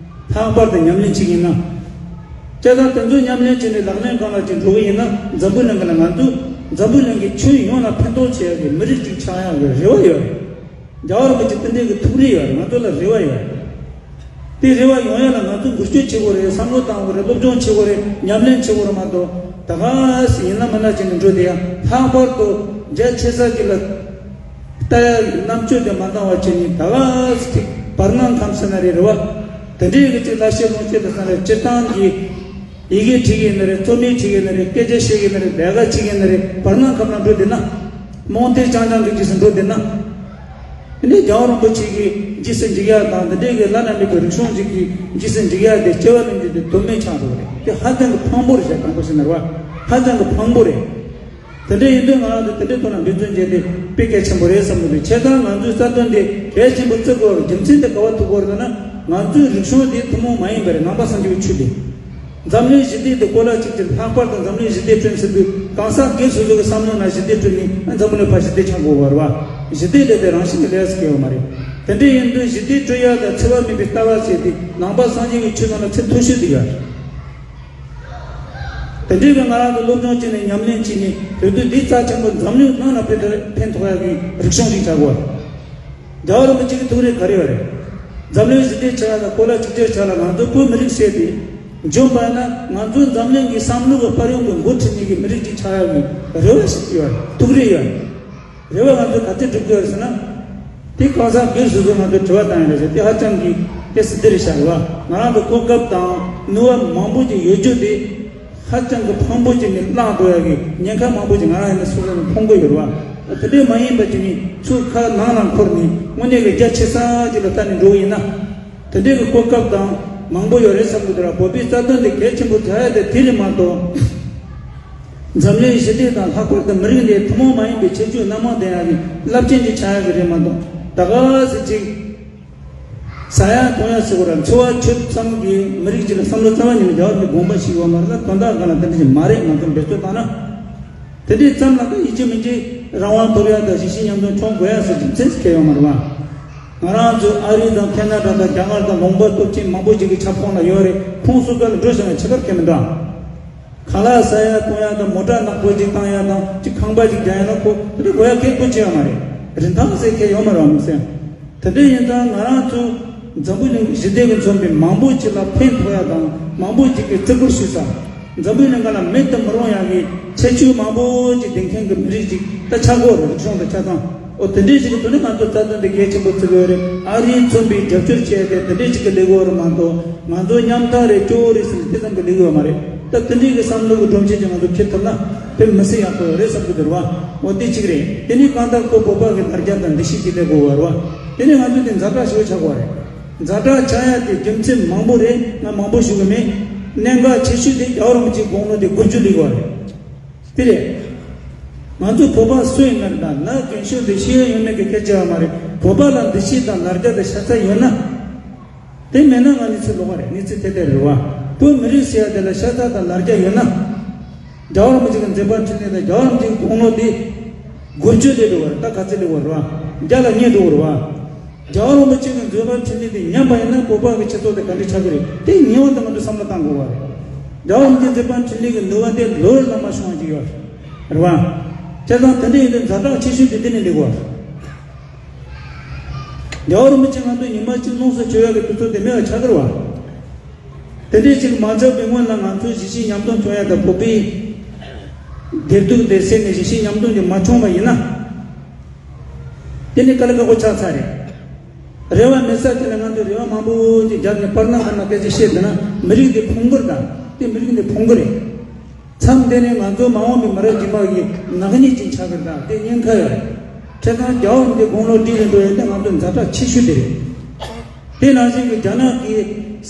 ལྷག་པར་དུ་ཉམས་ལེན་བྱེད་ཀྱི་ཡིན་ན། བྱས་ཙང་དེ་ཚོ་ཉམས་ལེན་བྱས་ནས་ལག་ལེན་སྒང་ལ་ཅིག་འགྲོ་གི་ཡིན་ན། འཛམ་བུ་གླིང་གི་ལ་ང་ཚོ་འཛམ་བུ་གླིང་གི་ཁྱོན་ཡོངས་ལ་ཕན་ཐོགས་བྱེད་ཡག་གི་མི་རིགས་ཅིག་ཆགས་ཡག་གི་རེ་བ་ཡོད་རེད། རྒྱལ་བ་རིན་པོ་ཆེ་དེ་འདྲའི་གི་ཐུགས་རེ་ཡོད་རེད། ང་ཚོ་ལ་རེ་བ་ཡོད་རེད། དེ་རེ་བ་ཡོང་ཡ་ལ་ང་ཚོ་འགུལ་སྐྱོད་བྱེད་དགོས་རེད། བསམ་བློ་བཏང་དགོས་རེད། སློབ་སྦྱོང་བྱེད་དགོས་རེད། ཉམས་ལེན་བྱེད་དགོས་རེད་མ་གཏོགས། ད་ག་སེ་ཡིན་ན་མིན་ན་བྱས་ནས་འགྲོ་བསྡད་ཡ། ལྷག་པར་དུ་རྒྱ་ཆེ་ས་ཅིག་ལ་ལྟ་ཡ་གི་རྣམ་དཔྱོད་དེ་མ་འདང་བ་བྱས་ནས། ད་ག་སེ་ཐིག་ བར་སྣང་ཁམས་ཟེར་ན་རེད། རེད་བ། དེ་འདྲའི་གི་ཅིག་བླ་ཤེས་ལོངས་སྤྱོད་དུ་སོང་རེད། སྤྱིར་བཏང་གི་ཡི་གེ་བྲིས་ཡིན་ན་རེད། རྩོམ་ཡིག་བྲིས་ཡིན་ན་རེད། སྐད་ཆ་བཤད་ཡིན་ན་རེད། ལས་ཀ་བྱེད་ཡིན་ན་རེད། བར་སྣང་ཁམས་ལ་འགྲོ་བསྡད་ན། རྨོངས་དད་རྐྱང་རྐྱང་གི་རྗེས་སུ་འགྲོ་བསྡད་ན། དེ་ནས་རྒྱལ་བ་རིན་པོ་ཆེ་གི་རྗེས་སུ་འཇུག་ཡ་དང་། འདི་འདྲའི་གི་བླ་ན་མེད་པའི་རིག་གཞུང་ཞིག་གི་རྗེས་སུ་འཇུག་ཡ་དེ་སྐྱེ་བ་གནས་འགྱུར་དེ་དོན་མེད་ཆགས་འགྲོ་གི་རེད། དེ་ཧ་ཅང་གི་ཕངས་པོ་རེད། ཞེ་དྲག་པོ་ཞིག་ན་རེད་བ། ཧ་ཅང་གི་ཕངས་པོ་རེད། དེ་འདྲ་ཡིན་དུས་ང་རང་ཚོ་དེ་འདྲའི་ཐོག་ལ་འབད་བརྩོན་བྱས་ཏེ་དཔེ་གལ་ཆེན་པོ་རེད་བསམ་གྱི་འདུག་བྱས་ཙང་ང་ཚོའི་རྩ་དོན་དེ་གལ་ཆེན་པོ་བརྩི་དགོས་པའི་རྒྱུ་མཚན་དེ་ག་པར་ཐུག་གི་ཡོད་རེད་ཟེར་ན། ང་ཚོའི་རིག་གཞུང་དེ་ཐུན་མོང་མ་ཡིན་པ་རེད། ནང་པ་སངས་རྒྱས་པའི་ཆོས་དེ། འཛམ་གླིང་ཞི་བདེ་དེ་གོ་ལ་གཅིག་གྱུར། ལྷག་པར་དུ་འཛམ་གླིང་ཞི་བདེ་བསྐྲུན་ཟེར་དུས་གང་ཟག་སྒེར་སོ་སོ་གི་བསམ་བློ་ནང་ཞི་བདེ་བསྐྲུན་ནས་འཛམ་བུ་གླིང་ཕར་ཞི་བདེ་ཆགས་དགོས་པ་རེད་བ། ཞི་བདེ་ལས་དེ་རང་བཞིན་གྱི་ལས་སུ་སྐྱེ་བ་མ་རེད། དེ་འདྲ་ཡིན་དུས་ཞི་བདེ་བསྐྲུན་ཡག་དང་འཚེ་བ་མེད་པའི་ལྟ་བ་བྱས་ཏེ་ནང་པ་སངས་རྒྱས་ཀྱི་ཆོས་ནང་ལ་ཚད་མཐོ་ཤོས་དེ་ཡོད་རེད། དེ་འདྲའི་གི་ང་རང་ཚོ་སློབ་སྦྱོང་བྱས་ནས་ཉམས་ལེན་བྱས་ནས་དེ་དུས་འདི་རྩ་ཆེན་པོ་འཛམ་གླིང་ནང་ལ་ཕན་ཐོགས་ཕན་ཐོགས་ཡག་གི་རིག་གཞུང་ཞིག་ཆགས་དགོས། རྒྱལ་བ་རིན་པོ་ཆེ་གི་ཐུགས་རེ་ག་རེ་ཡོད་རེད། འཛམ་གླིང་ཞི་བདེ་ཆགས་ཡག་དང་གོ་ལ་གཅིག་གྱུར་ཆགས་ཡག་ལ་ང་ཚོ་བོད་མི་རིགས་བྱས་ཏེ་འབྱོན་པ་ན། ང་ཚོ་འཛམ་གླིང་གི་བསམ་བློ་གི་དཔལ་ཡོན་གྱི་འགོ་ཁྲིད་མཁན་གྱི་མི་རིགས་ཅིག་ཆགས་ཡག་གི་རེ་བ་ཞིག་ཡོད་རེད། ཐུགས་རེ་ཡོད་རེད། རེ་བ་ང་ཚོས་ག་ཚོད་སྒྲུབ་ཀྱི་ཡོད་རེད་ཟེར་ན། དེ་གང་ཟག་སྒེར་སོ་སོ་ང་ཚོས་དྲི་བ་བཏང་ཡ་རེད་ཟེར། དེ་ཧ་ཅང་གི་དེ་སྲིད་དེ་རེད་ཤག་རེད་བ། ང་རང་ཚོ་གོ་སྐབས་དང་ནུས་པ་མང་པོ་ཅིག་ཡོད་རྒྱུ་དེ་ཧ་ཅང་གི་ཕངས་པོ་ཅིག་ནས་བླངས་འགྲོ་ཡ་གི་ཉེན་ཁ་མང་པོ་ཅིག་ང་རང་ཡིན་ན་སོ་སོ་ནས་མཐོང་གི་ཡོད་རེད་བ། དེ་འདྲས་མ་ཡིན་པ་ཅིག་ནི་ཚུར་ཁ་ནང་ལ་འཁོར་ནས་དངོས་གནས་ཀྱི་རྒྱ་ཆེ་ས་ཅིག་ལ་ལྟ་ནས་འགྲོ་བ་ཡིན་ན། དེ་འདྲས་ཀྱི་གོ་སྐབས་དང་མང་པོ་ཡོད་རེད་བསམ་གྱི་འདུག་ར། བོད་པའི་རྩ་དོན་དེ་གལ་ཆེན་པོ་ཆགས་ཡ་དེ་དེ་རེད་མ་གཏོགས། འཛམ་གླིང་ཞི་བདེ་དང་ལྷག་པར་དུ་མི་རིགས་འདིའི་ཐུན་མོང་མ་ཡིན་པའི་ཁྱད་ཆོས་སྣ་མང་ལྡན་ཡག་གི་རླབས་ཆེན་ཅིག་ཆགས་ཡག་གི་རེད་མ་གཏོགས། ད་ག་སེ་ཅིག་ཟ་ཡག་འཐུང་ཡག་ཟེར་དགོས་ར། འཚོ་བ་ཆོད་ཙམ་གྱི་མི་རིགས་ཅིག་ལ་བསམ་བློ་རྩ་བ་ཉིད་ནས་རྒྱལ་བ་རིན་པོ་ཆེའི་དགོངས་པ་ཞིག་ཡོད་མ་རེད་ལ། དོན་དག་སྒང་ལ་དེ་འདྲ་ཞིག་མ་རེད། ང་ཚོ་འབད་རྩོལ་བཏང་ན། དེ་འདྲའི་ཙམ་ལ་ད་ཡིན་གཅིག་མིན་གཅིག་རང་དབང་ཐོབ་ཡག་དང་གཞིས་བྱེས་མཉམ་འཛོམས་བྱུང་དགོས་ཡག་ཟེར་རྒྱུ་མཚན་ཞིག་གང་ཡང་ཡོད་མ་རེད་བ། ང་རང་ཚོ་ཨ་རི་དང་ཁེ་ན་ཌ་དང་རྒྱ་གར་དང་ལུང་པ་སྟོབས་ཆེན་མང་པོ་ཞིག་གི་ཁྱབ་ཁོངས་ལ་ཡོད་རེད། ཁོང་ཚོ་ག་ལ་འགྲོ་བཞིན་ན་ཆེ་ཁར་ཁེ་མི་འདུག་ཁ་ལག་ཟ་ཡག་འཐུང་ཡག་དང་མོ་ཊ་ནག་པོ་ཅིག་བཏང་ཡག་དང་ཅིག་ཁང་པ་ཅིག་རྒྱག་ཡག་ལ་ཁོ་དེ་འདྲ་དགོས་ཡག་གལ་དགོས་ཆེ་ཡོད་མ་རེད། རིན་ཐང་ཟེར་མཁན་ཡོད་མ་རེད་བ་མི་སེམས། དེ་འདྲ་ཡིན་ཙང་ང་རང་ཚོ་འཛམ་བུ་གླིང་གི་ཞི་བདེ་གི་མཚོན་པའི་མང་པོ་ཅིག་ལ་ཕན་ཐོགས་ཡག་དང་མང་པོ་ཅིག་གི་བརྩི་བཀུར་ཞུ་ས། འཛམ་བུ་གླིང་སྒང་ལ་མེད་དུ་མི་རུང་ཡག་གི་ཁྱད་ཆོས་མང་པོ་ཅིག་ལྡན་མཁན་གྱི་མི་རིགས་ཅིག་ད་ཆགས་ཀྱི་ཡོད་རེད། རིག་གཞུང་དང་ཆ་ཚང་། འོ་དེ་འདྲའི་ཞིག་གི་ཐོག་ནས་ང་ཚོ་རྩ་དོན་དེ་གལ་ཆེན་པོ་བརྩི་གི་ཡོད་རེད། ཨ་རིས་མཚོན་པའི་རྒྱབ་སྐྱོར་བྱས་ཏེ་དེ་འདྲའི་ཞིག་གི་ལས་འགུལ་བ་རེད་མ་གཏོགས། ང་ཚོ་མཉམ་ཐག་རེད་སྐྱོ་བོ་རེད་ཟེར་ནས་དེ་ཙམ་གྱི་ལས་འགུལ་བ་མ་རེད། ད་དེ་འདྲའི་གི་བསམ་བློ་གི་སྒྲོམ་གཞི་ཅིག་ང་ཚོ་འཁྱེར་ཐུབ་ན་དཔེ་མི་སྲིད་ཡག་པོ་ཡོད་རེད་བསམ་གི་འདུག་རེད་བ། འོ་དེ་གཅིག་རེད། དེ་ནས་གང་ལྟར་ཁོ་བོད་པ་གི་ལ་རྒྱ་དང་འདུ་ཤེས་ཀྱི་ལས་འགུལ་བ་རེད་བ། དེ་ནས་ང་ཚོ་དེ་ཛ་དྲག་ཞེ་པོ་ཆགས་པ་རེད། ཛ་དྲག་ཆགས་ཡ་དེ་རྒྱུ་མཚན་མང་པོ་རེད། ང་མང་པོ་ཞུ་གི་མེད། གནད་འགག་ཆེ་ཤོས་དེ་རྒྱལ་བ་རིན་པོ་ཆེའི་དགུང་ལོ་དེ་དགུ་བཅུ་སླེབས་པ་རེད། དེ་རེད། ང་ཚོ་བོད་པ་སུ་ཡིན་ན་རེད། ད་ན་རྒན་ཤོས་དེ་ཤེས་ཡོན་ཡོད་མེད་ཀྱི་སྐད་ཆ་ཡོད་མ་རེད། བོད་པ་ལ་འདུ་ཤེས་དང་ལ་རྒྱ་དང་ཤ་ཚ་ཡོད་ན། དེ་མེད་ན་ང་གནས་ཚུལ་ལོགས་ཀ་རེད། གནས་ཚུལ་དེ་ལྟར་རེད་བ། བོད་མི་རིགས་ཟེར་ཡ་དེ་ལ་ཤ་ཚ་དང་ལ་རྒྱ་ཡོད་ན། རྒྱལ་བ་རིན་པོ་ཆེ་གི་མཛད་པ་འཕྲིན་ལས་དང་རྒྱལ་བ་རིན་པོ་ཆེ་གི་དགུང་ལོ་དེ་དགུ་བཅུ་སླེབས་འགྲོ་བ་རེད། ད་ག་ཚོད་སླེབས་པ་རེད་བ། བརྒྱ་ལ་སྙེག་འགྲོ་བ་རེད་བ། རྒྱལ་བ་རིན་པོ་ཆེ་གི་མཛད་པ་འཕྲིན་ལས་དེ་ཉམས་པ་ཡིན་ན་བོད་པ་གི་སྤྱི་ཚོགས་དེ་ག་འདྲ་ཆགས་ཀྱི་རེད། དེ་ངེས་པར་དུ་ང་ཚོས་བསམ་བློ་བཏང་དགོས་པ་རེད། རྒྱལ་བ་རིན་པོ་ཆེའི་མཛད་པ་འཕྲིན་ལས་ཀྱི་ནུས་པ་དེ་ལོ་རེ་ལ་མར་ཤོང་བ་ཅིག་ཡོད་རེད་བ། བྱས་ཙང་དེ་འདྲ་ཡིན་དུས་ཛ་དྲག་ཆེ་ཤོས་དེ་འདི་ནས་སླེབས་དགོས་པ་རེད། རྒྱལ་བ་རིན་པོ་ཆེ་ང་ཚོས་ཉི་མ་གཅིག་ལོངས་སུ་སྤྱོད་ཡག་གི་དུས་ཚོད་དེ་མེད་པ་ཆགས་ཀྱི་རེད་བ། དེ་འདྲའི་ཅིག་མ་ཆགས་པའི་སྔོན་ལ་ང་ཚོས་གཞིས་བྱེས་མཉམ་འཛོམས་བྱུང་ཡག་དང་བོད་པའི་བདེ་སྡུག་དེ་སེལ་ནས་གཞིས་བྱེས་མཉམ་འཛོམས་ཅིག་མ་བྱུང་བ་ཡིན་ན། དེ་ནི་དཀའ་ལས་ཁག་པོ་ཆགས་ཚར་རེད། རེ་བ་མེད་ས་དེ་ལ་ང་ཚོས་རེ་བ་མང་པོ་ཅིག་བརྒྱབ་ནས་པར་སྣ་ཁ་ནང་སྐད་ཆ་བཤད་བསྡད་ན་མི་རིགས་འདི་ཕུང་པོ་རེད། ད་དེ་མི་རིགས་འདི་ཕུང་པོ་རེད། མཚམས་འདི་ནས་ང་ཚོ་མ་འོངས་པའི་མི་རབས་རྗེས་མ་གི་ནག་ཉེས་ཅིག་ཆགས་ཀྱི་རེད། ད་དེ་ཉེན་ཁ་ཡོད་རེད། བྱས་ཙང་རྒྱལ་བ་རིན་པོ་ཆེའི་དགུང་ལོ་བགྲེས་ནས་འགྲོ་ཡ་དེ་ང་ཚོ་ཛ་དྲག་ཆེ་ཤོས་དེ་རེད། དེ་ནང་བཞིན་གྱི་རྒྱ་ནག་གི་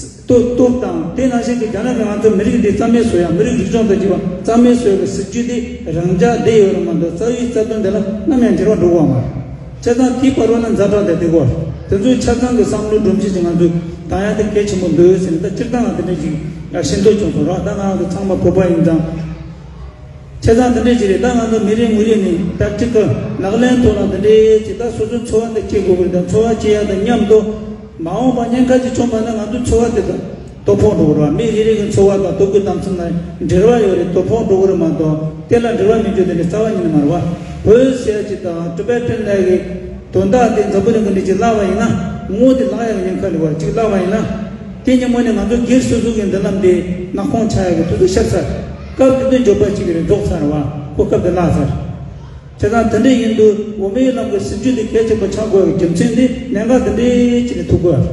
སྟོབས་སྟོབས་དང་། དེ་ནང་བཞིན་གྱི་རྒྱ་ནག་གིས་ང་ཚོ་མི་རིགས་འདི་རྩ་མེད་བཟོ་ཡ། མི་རིགས་རིག་གཞུང་དང་བཅས་པ་རྩ་མེད་བཟོ་ཡ་གི་སྲིད་ཇུས་དེ་རང་འཇགས་བསྡད་ཡོད་རེད་མ་གཏོགས། རྩ་བའི་རྩ་དོན་དེ་ལ་ནམ་ཡང་འགྱུར་བ་འགྲོ་གི་མ་རེད། བྱས་ཙང་དེའི་བར་བ་ན་ཛ་དྲག་དེ་བསྡད་དགོས། དེ་ཚོའི་ཆ་ཚང་གི་བསམ་བློ་སྒྲོམ་གཞི་ཅིག་ང་ཚོས་བཏང་ཡ་དེ་གལ་ཆེན་པོ་འདུག་ཟེར་ནས། ད་སྤྱིར་བཏང་ང་དེ་འདྲ་ཞིག་ཡ་ཤེས་འདོད་བྱུང་སོང་ར། ད་ང་རང་ཚོ་ཚང་མ་བོད་པ་ཡིན་ཙང་། བྱས་ཙང་དེ་འདྲ་ཞིག་རེད། ད་ང་ཚོ་མི་རེ་ངོ་རེ་ནས་པྲེག་ཊི་ཀལ་ལག་ལེན་ཐོག་ལ་དེ་འདྲའི་ཅིག་ད་སོ་སོའི་འཚོ་བ་འདི་སྐྱེལ་དགོས་ཀྱི་རེད། ད་འཚོ་བ་སྐྱེལ་ཡ་དང་མཉམ་དུ་མ་འོངས་པ་ཉེན་ཁ་ཅིག་བྱུང་བ་ན་ང་ཚོའི་འཚོ་བ་དེ་དང་དོ་ཕོག་འགྲོ་གི་རེད་བ། མི་རེ་རེ་གི་འཚོ་བ་དང་དོ་ཁུར་གདམ་གསུམ་ལ་འབྲེལ་བ་ཡོད་རེད། དོ་ཕོག་འགྲོ་གི་རེད་མ་གཏོགས། དེ་ལ་འབྲེལ་བ་མེད་རྒྱུ་དེ་ནི་རྩ་བ་ཉིད་ནས་མ་རེད་བ། བོད་ཟེར་ཡ་ཅིག་དང་ཊི་བེ་ཊན་ལབ་ཡ་གི་དོན་དག་དེ་འཛམ་བུ་གླིང་གི་འདི་ཅིག་བརླག་པ་ཡིན་ན། ངོ་བོ་དེ་བརླག་ཡ་གི་ཉེན་ཁ་ལ་བར་ཅིག་བརླག་པ་ཡིན་ན། དེ་ཉིན་མོ་ནས་ང་ཚོ་སྒེར་སོ་སོ་གི་མདུན་ལམ་དེ་ནག་ཁུང་ཆགས་ཡ་གི་དུས་ཚོད་ཤར་ཚར། སྐབས་དེ་དུས་འབྱོར་པ་གཅིག་གི་རེ་རྫོགས་ཚར་བ། གོ་སྐབས་དེ་བརླག་ཚར། བྱས་ཙང་དེ་འདྲ་ཡིན་དུས་དབུ་མའི་ལམ་གྱི་སྲིད་བྱུས་འདི་གལ་ཆེན་པོ་ཆགས་དགོས་པའི་རྒྱུ་མཚན་འདི་གནད་འགག་འདི་འདྲའི་ཅིག་ནས་ཐུག་དགོས།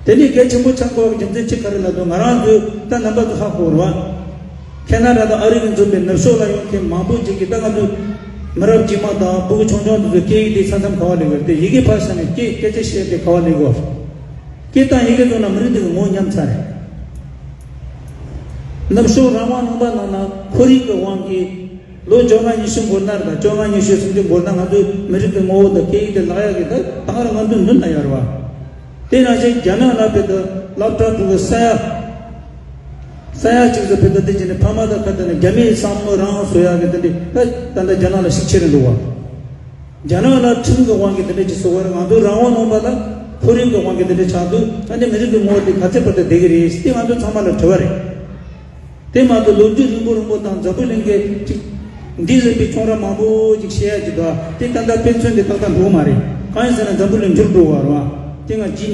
དེ་ནས་གལ་ཆེན་པོ་ཆགས་དགོས་པའི་རྒྱུ་མཚན་གཅིག་ག་རེ་ལབ་དུས། ང་རང་ཚོས་ད་རྣམ་པ་ཚོ་ཧ་གོ་རེད་བ། ཁེ་ན་ཌ་དང་ཨ་རི་གིས་འཛོམས་པའི་ནུབ་ཕྱོགས་ལ་ཡོང་མཁན་མང་པོ་ཅིག་གིས་ད་ང་ཚོ་མི་རབས་རྗེས་མ་དང་ཕྲུ་གུ་ཆུང་ཆུང་དེ་ཚོས་སྐད་ཡིག་འདི་ས་མཚམས་ག་པར་སླེབས་ཡོད་རེད་དེ། ཡི་གེ་ཕར་བཞག་ནས་སྐད་སྐད་ཆ་བཤད་དེ་ག་པར་སླེབས་ཡོད། སྐད་དང་ཡི་གེ་བཙོང་ན་མི་རིགས་འདི་གི་ངོ་བོ་ཉམས་ཚར་རེད། ནུབ་ཕྱོགས་རང་དབང་ལུང་པ་ནང་ན་ཁོར་ཡུག་གི་དབང་གིས། ལོ་བཅོ་ལྔ་ཉི་ཤུ་འགོར་ན་རེད། ད་བཅོ་ལྔ་ཉི་ཤུ་སུམ་ཅུ་འགོར་ན་ང་ཚོའི་མི་རིགས་ཀྱི་ངོ་བོ་དང་སྐད་ཡིག་དེ་བརླག་ཡག་གི་ད་ད་ག་རང་ང་ཚོའི་མདུན་ན་ཡོད་རེད་བ། དེ་ནང་བཞིན་རྒྱ་ནག་ལ་དཔེ་ད་སློབ་གྲྭ་ཕྲུ་གུ་ས་ཡ། ས་ཡ་གཅིག་ཙམ་དཔེ་ད་དེ་བྱས་ནས་ཕ་མ་དང་ཁ་བརྡ་ནས་རྒྱ་མིའི་བསམ་བློ་རང་བཟོ་ཡག་གི་དེ་འདྲ་ད་ད་ལྟ་རྒྱ་ནག་ལ་ཤུགས་ཆེ་རུ་འདུག་བ། རྒྱ་ནག་ལ་ཁྲིམས་ཀྱི་དབང་གིས་དེ་འདྲ་ཅིག་བཟོ་བ་རེད། ང་ཚོ་རང་དབང་ལུང་པ་ལ་ཁོར་ཡུག་གི་དབང་གིས་དེ་འདྲ་ཆགས་འདུག་ཨ་ནི་མི་རིགས་ཀྱི་ངོ་བོ་དེ་ག་ཚད་བར་དུ་བསྡད་ཀྱི་རེད། དེ་ང་ཚོ་ཚང་མ་ལ་དྲི་བ་རེད། དེ་མ་གཏོགས་ལོ་རྒྱུས་རིང་པོ་རིང་པོ་དང་འཛམ་བུ་གླིང་གི་ཅིག་འདི་ཟིན་པའི་ཁྱུང་ར་མང་པོ་ཅིག་བཤད་ཡ་ཅིག་འདུག་ཨ་དེ་ད་ལྟ་དཔེ་མཚོན་དེ་ཏག་ཏག་འགྲོ་གི་མ་རེད། གང་ཡིན་ཟེར་ན་འཛམ་བུ་གླིང་འགྱུར་འགྲོ་བ་རེད་བ། དེ་ང་གཅིག་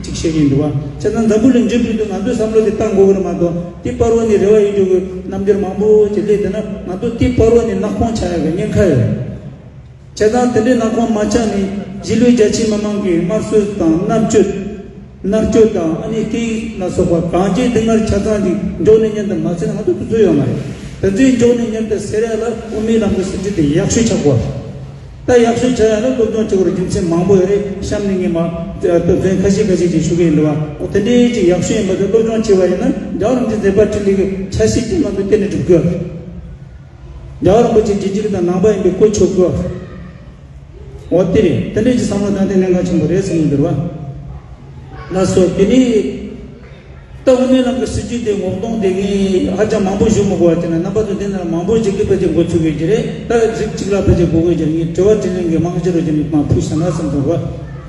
ནས་ཅིག་བཤད་ཀྱི་འདུག་བ། བྱས་ཙང་འཛམ་བུ་གླིང་འགྱུར་འགྲོ་དུས་ང་ཚོའི་བསམ་བློ་དེ་བཏང་དགོས་ཀྱི་རེད་མ་གཏོགས། དེ་བར་བ་ནས་རེ་བ་ཡོད་རྒྱུ་གི་རྣམ་འགྱུར་མང་པོ་ཅིག་སླེབས་བསྡད་ན་ང་ཚོ་དེ་བར་བ་ནས་ནག་ཁུང་ཆགས་ཡག་གི་ཉེན་ཁ་ཡོད། བྱས་ཙང་དེ་འདྲའི་ནག་ཁུང་མ་ཆགས་ནས་གཞིས་ལུས་རྒྱ་ཆེའི་མི་མང་གི་དམར་གསོད་དང་མནར་གཅོད། མནར་གཅོད་དང་ཨ་ནི་སྐད་ཡིག་ལ་སོགས་པ་གང་ཅིའི་སྡུག་བསྔལ་ཆ་ཚང་ཅིག་མགྱོགས་ནས་མཉམ་དུ་མ་སེལ་ན་ང་ཚོ་དུས་ཚོད་ཡོད་མ་རེད། དེ་ཚོའི་མགྱོགས་ནས་མཉམ་དུ་སེལ་ཡ་ལ་དབུ་མའི་ལམ་གྱི་སྲིད་བྱུས་དེ་ཡག་ཤོས་ཆགས་དགོས། ད་ཡག་ཤོས་ཆགས་ཡ་ལ་སློབ་སྦྱོང་བྱེད་དགོས་རྒྱུ་མཚན་མང་པོ་ཡོད་རེད། གཤམ་ནས་ངས་མ་སློབ་ཚན་ཁ་ཤས་ཁ་ཤས་ཅིག་ཞུ་གི་ཡིན་འདུག་བ། འོ་དེ་འདྲའི་ཅིག་ཡག་ཤོས་ཡིན་པ་དེ་སློབ་སྦྱོང་བྱས་པ་ཡིན་ན་རྒྱལ་བ་རིན་པོ་ཆེ་མཛད་པ་འཕྲིན་ལས་ཀྱི་ཆ་ཤས་དེ་ང་ཚོ་གཏན་ནས་སྒྲུབ་དགོས། རྒྱལ་བ་རིན་པོ་ཆེ་རྗེས་འཇུག་དང་ནང་པ་ཡིན་པའི་གོ་ཆོད་དགོས། འོ་དེ་རེད། དེ་འདྲའི་ཅིག་བསམ་བློ་བཏང་སྟེ་གནད་འགག་ཆེན་པོ་རེད་བསམ་གྱི་འདུག་བ། ལགས་སོ། དེ་ནས་ད་དབུ་མའི་ལམ་གྱི་སྲིད་བྱུས་དེ་ངོ་གདོང་དེ་ངས་ཧ་ཅང་མང་པོ་ཞུ་མི་དགོས་པ་བྱས་ན་རྣམ་པ་ཚོ་འདི་ན་མང་པོ་ཞིག་གིས་ཕལ་ཆེར་མགོ་ཚོས་ཀྱི་རེད། ད་རིགས་གཅིག་ལ་ཕལ་ཆེར་གོ་དགོས་ཀྱི་རེད། ངས་དྲི་བ་དྲིས་ལན་གྱི་རྨང་གཞི་རུ་བྱས་ནས་མར་ཕུལ་བཞག་ན་བསམ་སོང་བ།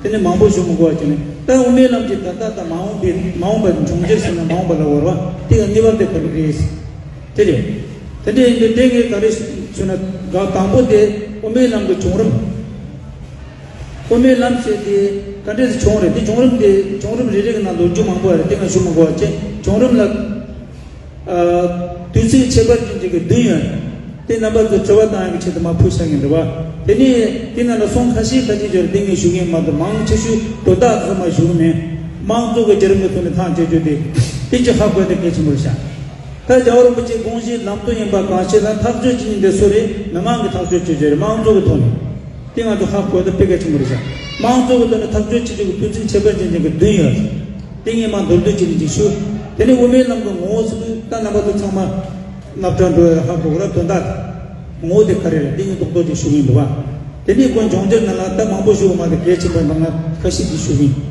དེ་ནས་མང་པོ་ཞུ་མི་དགོས་པ་བྱས་ནས་ད་དབུ་མའི་ལམ་གྱི་ད་ལྟ་དང་མ་འོངས་པའི་མ་འོངས་པ་འབྱུང་འགྱུར་ཟེར་ན་མ་འོངས་པ་ལ་བོར་བ་དེ་ག་གནས་བབ་དེ་ག་རེ་རེད། དེ་རེད། དེ་འདྲ་ཡིན་དུས་དེ་ངས་ག་རེ་ཞུ་ན་དགག་དང་པོ་དེ་དབུ་མའི་ལམ་གྱི་བྱུང་རིམ། དབུ་མའི་ལམ་ཟེར་དེ་ག་འདྲས་སེ་བྱུང་རེད། དེ་བྱུང་རིམ་དེ་བྱུང་རིམ་རེ་རེ་གི་ནང་ལོ་རྒྱུས་མང་པོ་ཡོད་རེད། དེ་ང་ཞུ་མི་དགོས་པ་བྱས། བྱུང་རིམ་ལ་ཨ་དུས་ཚིགས་ཁྱད་པར་ཅན་ཅིག་གི་བདུན་ཡོད་རེད། དེ་རྣམ་པ་ཚོ་དྲི་བ་བཏང་ཡག་གི་ཆེད་དུ་མར་ཕུལ་བཞག་གི་འདུག་བ། དེ་ནས་དེ་ནང་ལ་གསུང་ཁ་ཤས་ཁ་ཤས་ཡོད་རེད། དེ་ངས་ཞུ་གི་ཡིན་མ་གཏོགས་མང་ཆེ་ཤོས་དོན་དག་ཚང་མ་ཞུ་གི་མེད། དམངས་གཙོ་གི་བརྒྱུད་རིམ་གྱི་ཐོག་ནས་ཐག་གཅོད་རྒྱུ་དེ་དེ་ཅིག་ཧ་གོ་ཡ་དེ་གལ་ཆེན་པོ་རེད་ཤག་ད་རྒྱལ་བ་རིན་པོ་ཆེའི་དགོངས་གཞིའི་ལམ་སྟོན་ཡིན་པ་གང་ཤེས་ན་ཐག་གཅོད་བྱེད་མཁན་དེ་སུ་རེད། མི་མང་གིས་ཐག་གཅོད་བྱེད་རྒྱུ་རེད། དམངས་གཙོ་གི་ཐོག་ནས། དེ་ང་ཚོ་ཧ་གོ་ཡ་དེ་དཔེ་གལ་ཆེན་པོ་རེད་ཤག་དམངས་གཙོ་གི་ཐོག་ནས་ཐག་གཅོད་བྱེད་རྒྱུ་གི་དུས་ཚིགས་ཁྱད་པར་ཅན་ཅན་གྱི་བདུན་ཡོད་རེད། དེ་ངས་མར་མདོར་བསྡུས་བྱས་ནས་ཅིག་ཞུ། དེ་ནས་དབུ་མའི་ལམ་གྱི་ངོ་བོ་ཟེར་དུས་ད་རྣམ་པ་ཚོ་ཚང་མ་སློབ་གྲྭར་འགྲོ་ཡ་ཧ་གོ་གི་རེད། དོན་དག་ངོ་བོ་དེ་ག་རེ་རེད། འདི་ངས་རྡོག་རྡོག་ཅིག་ཞུ་གི་ཡིན་འདུག་བ། དེ་ནས་ཁོ་འབྱུང་འགྱུར་ནང་ལ་ད་མང་པོ་ཞུ་དགོས་མ་རེད། གལ་ཆེན་པོ་ཡིན་པ་ང་ཁ་ཤས་ཅིག་ཞུ་གི་ཡིན།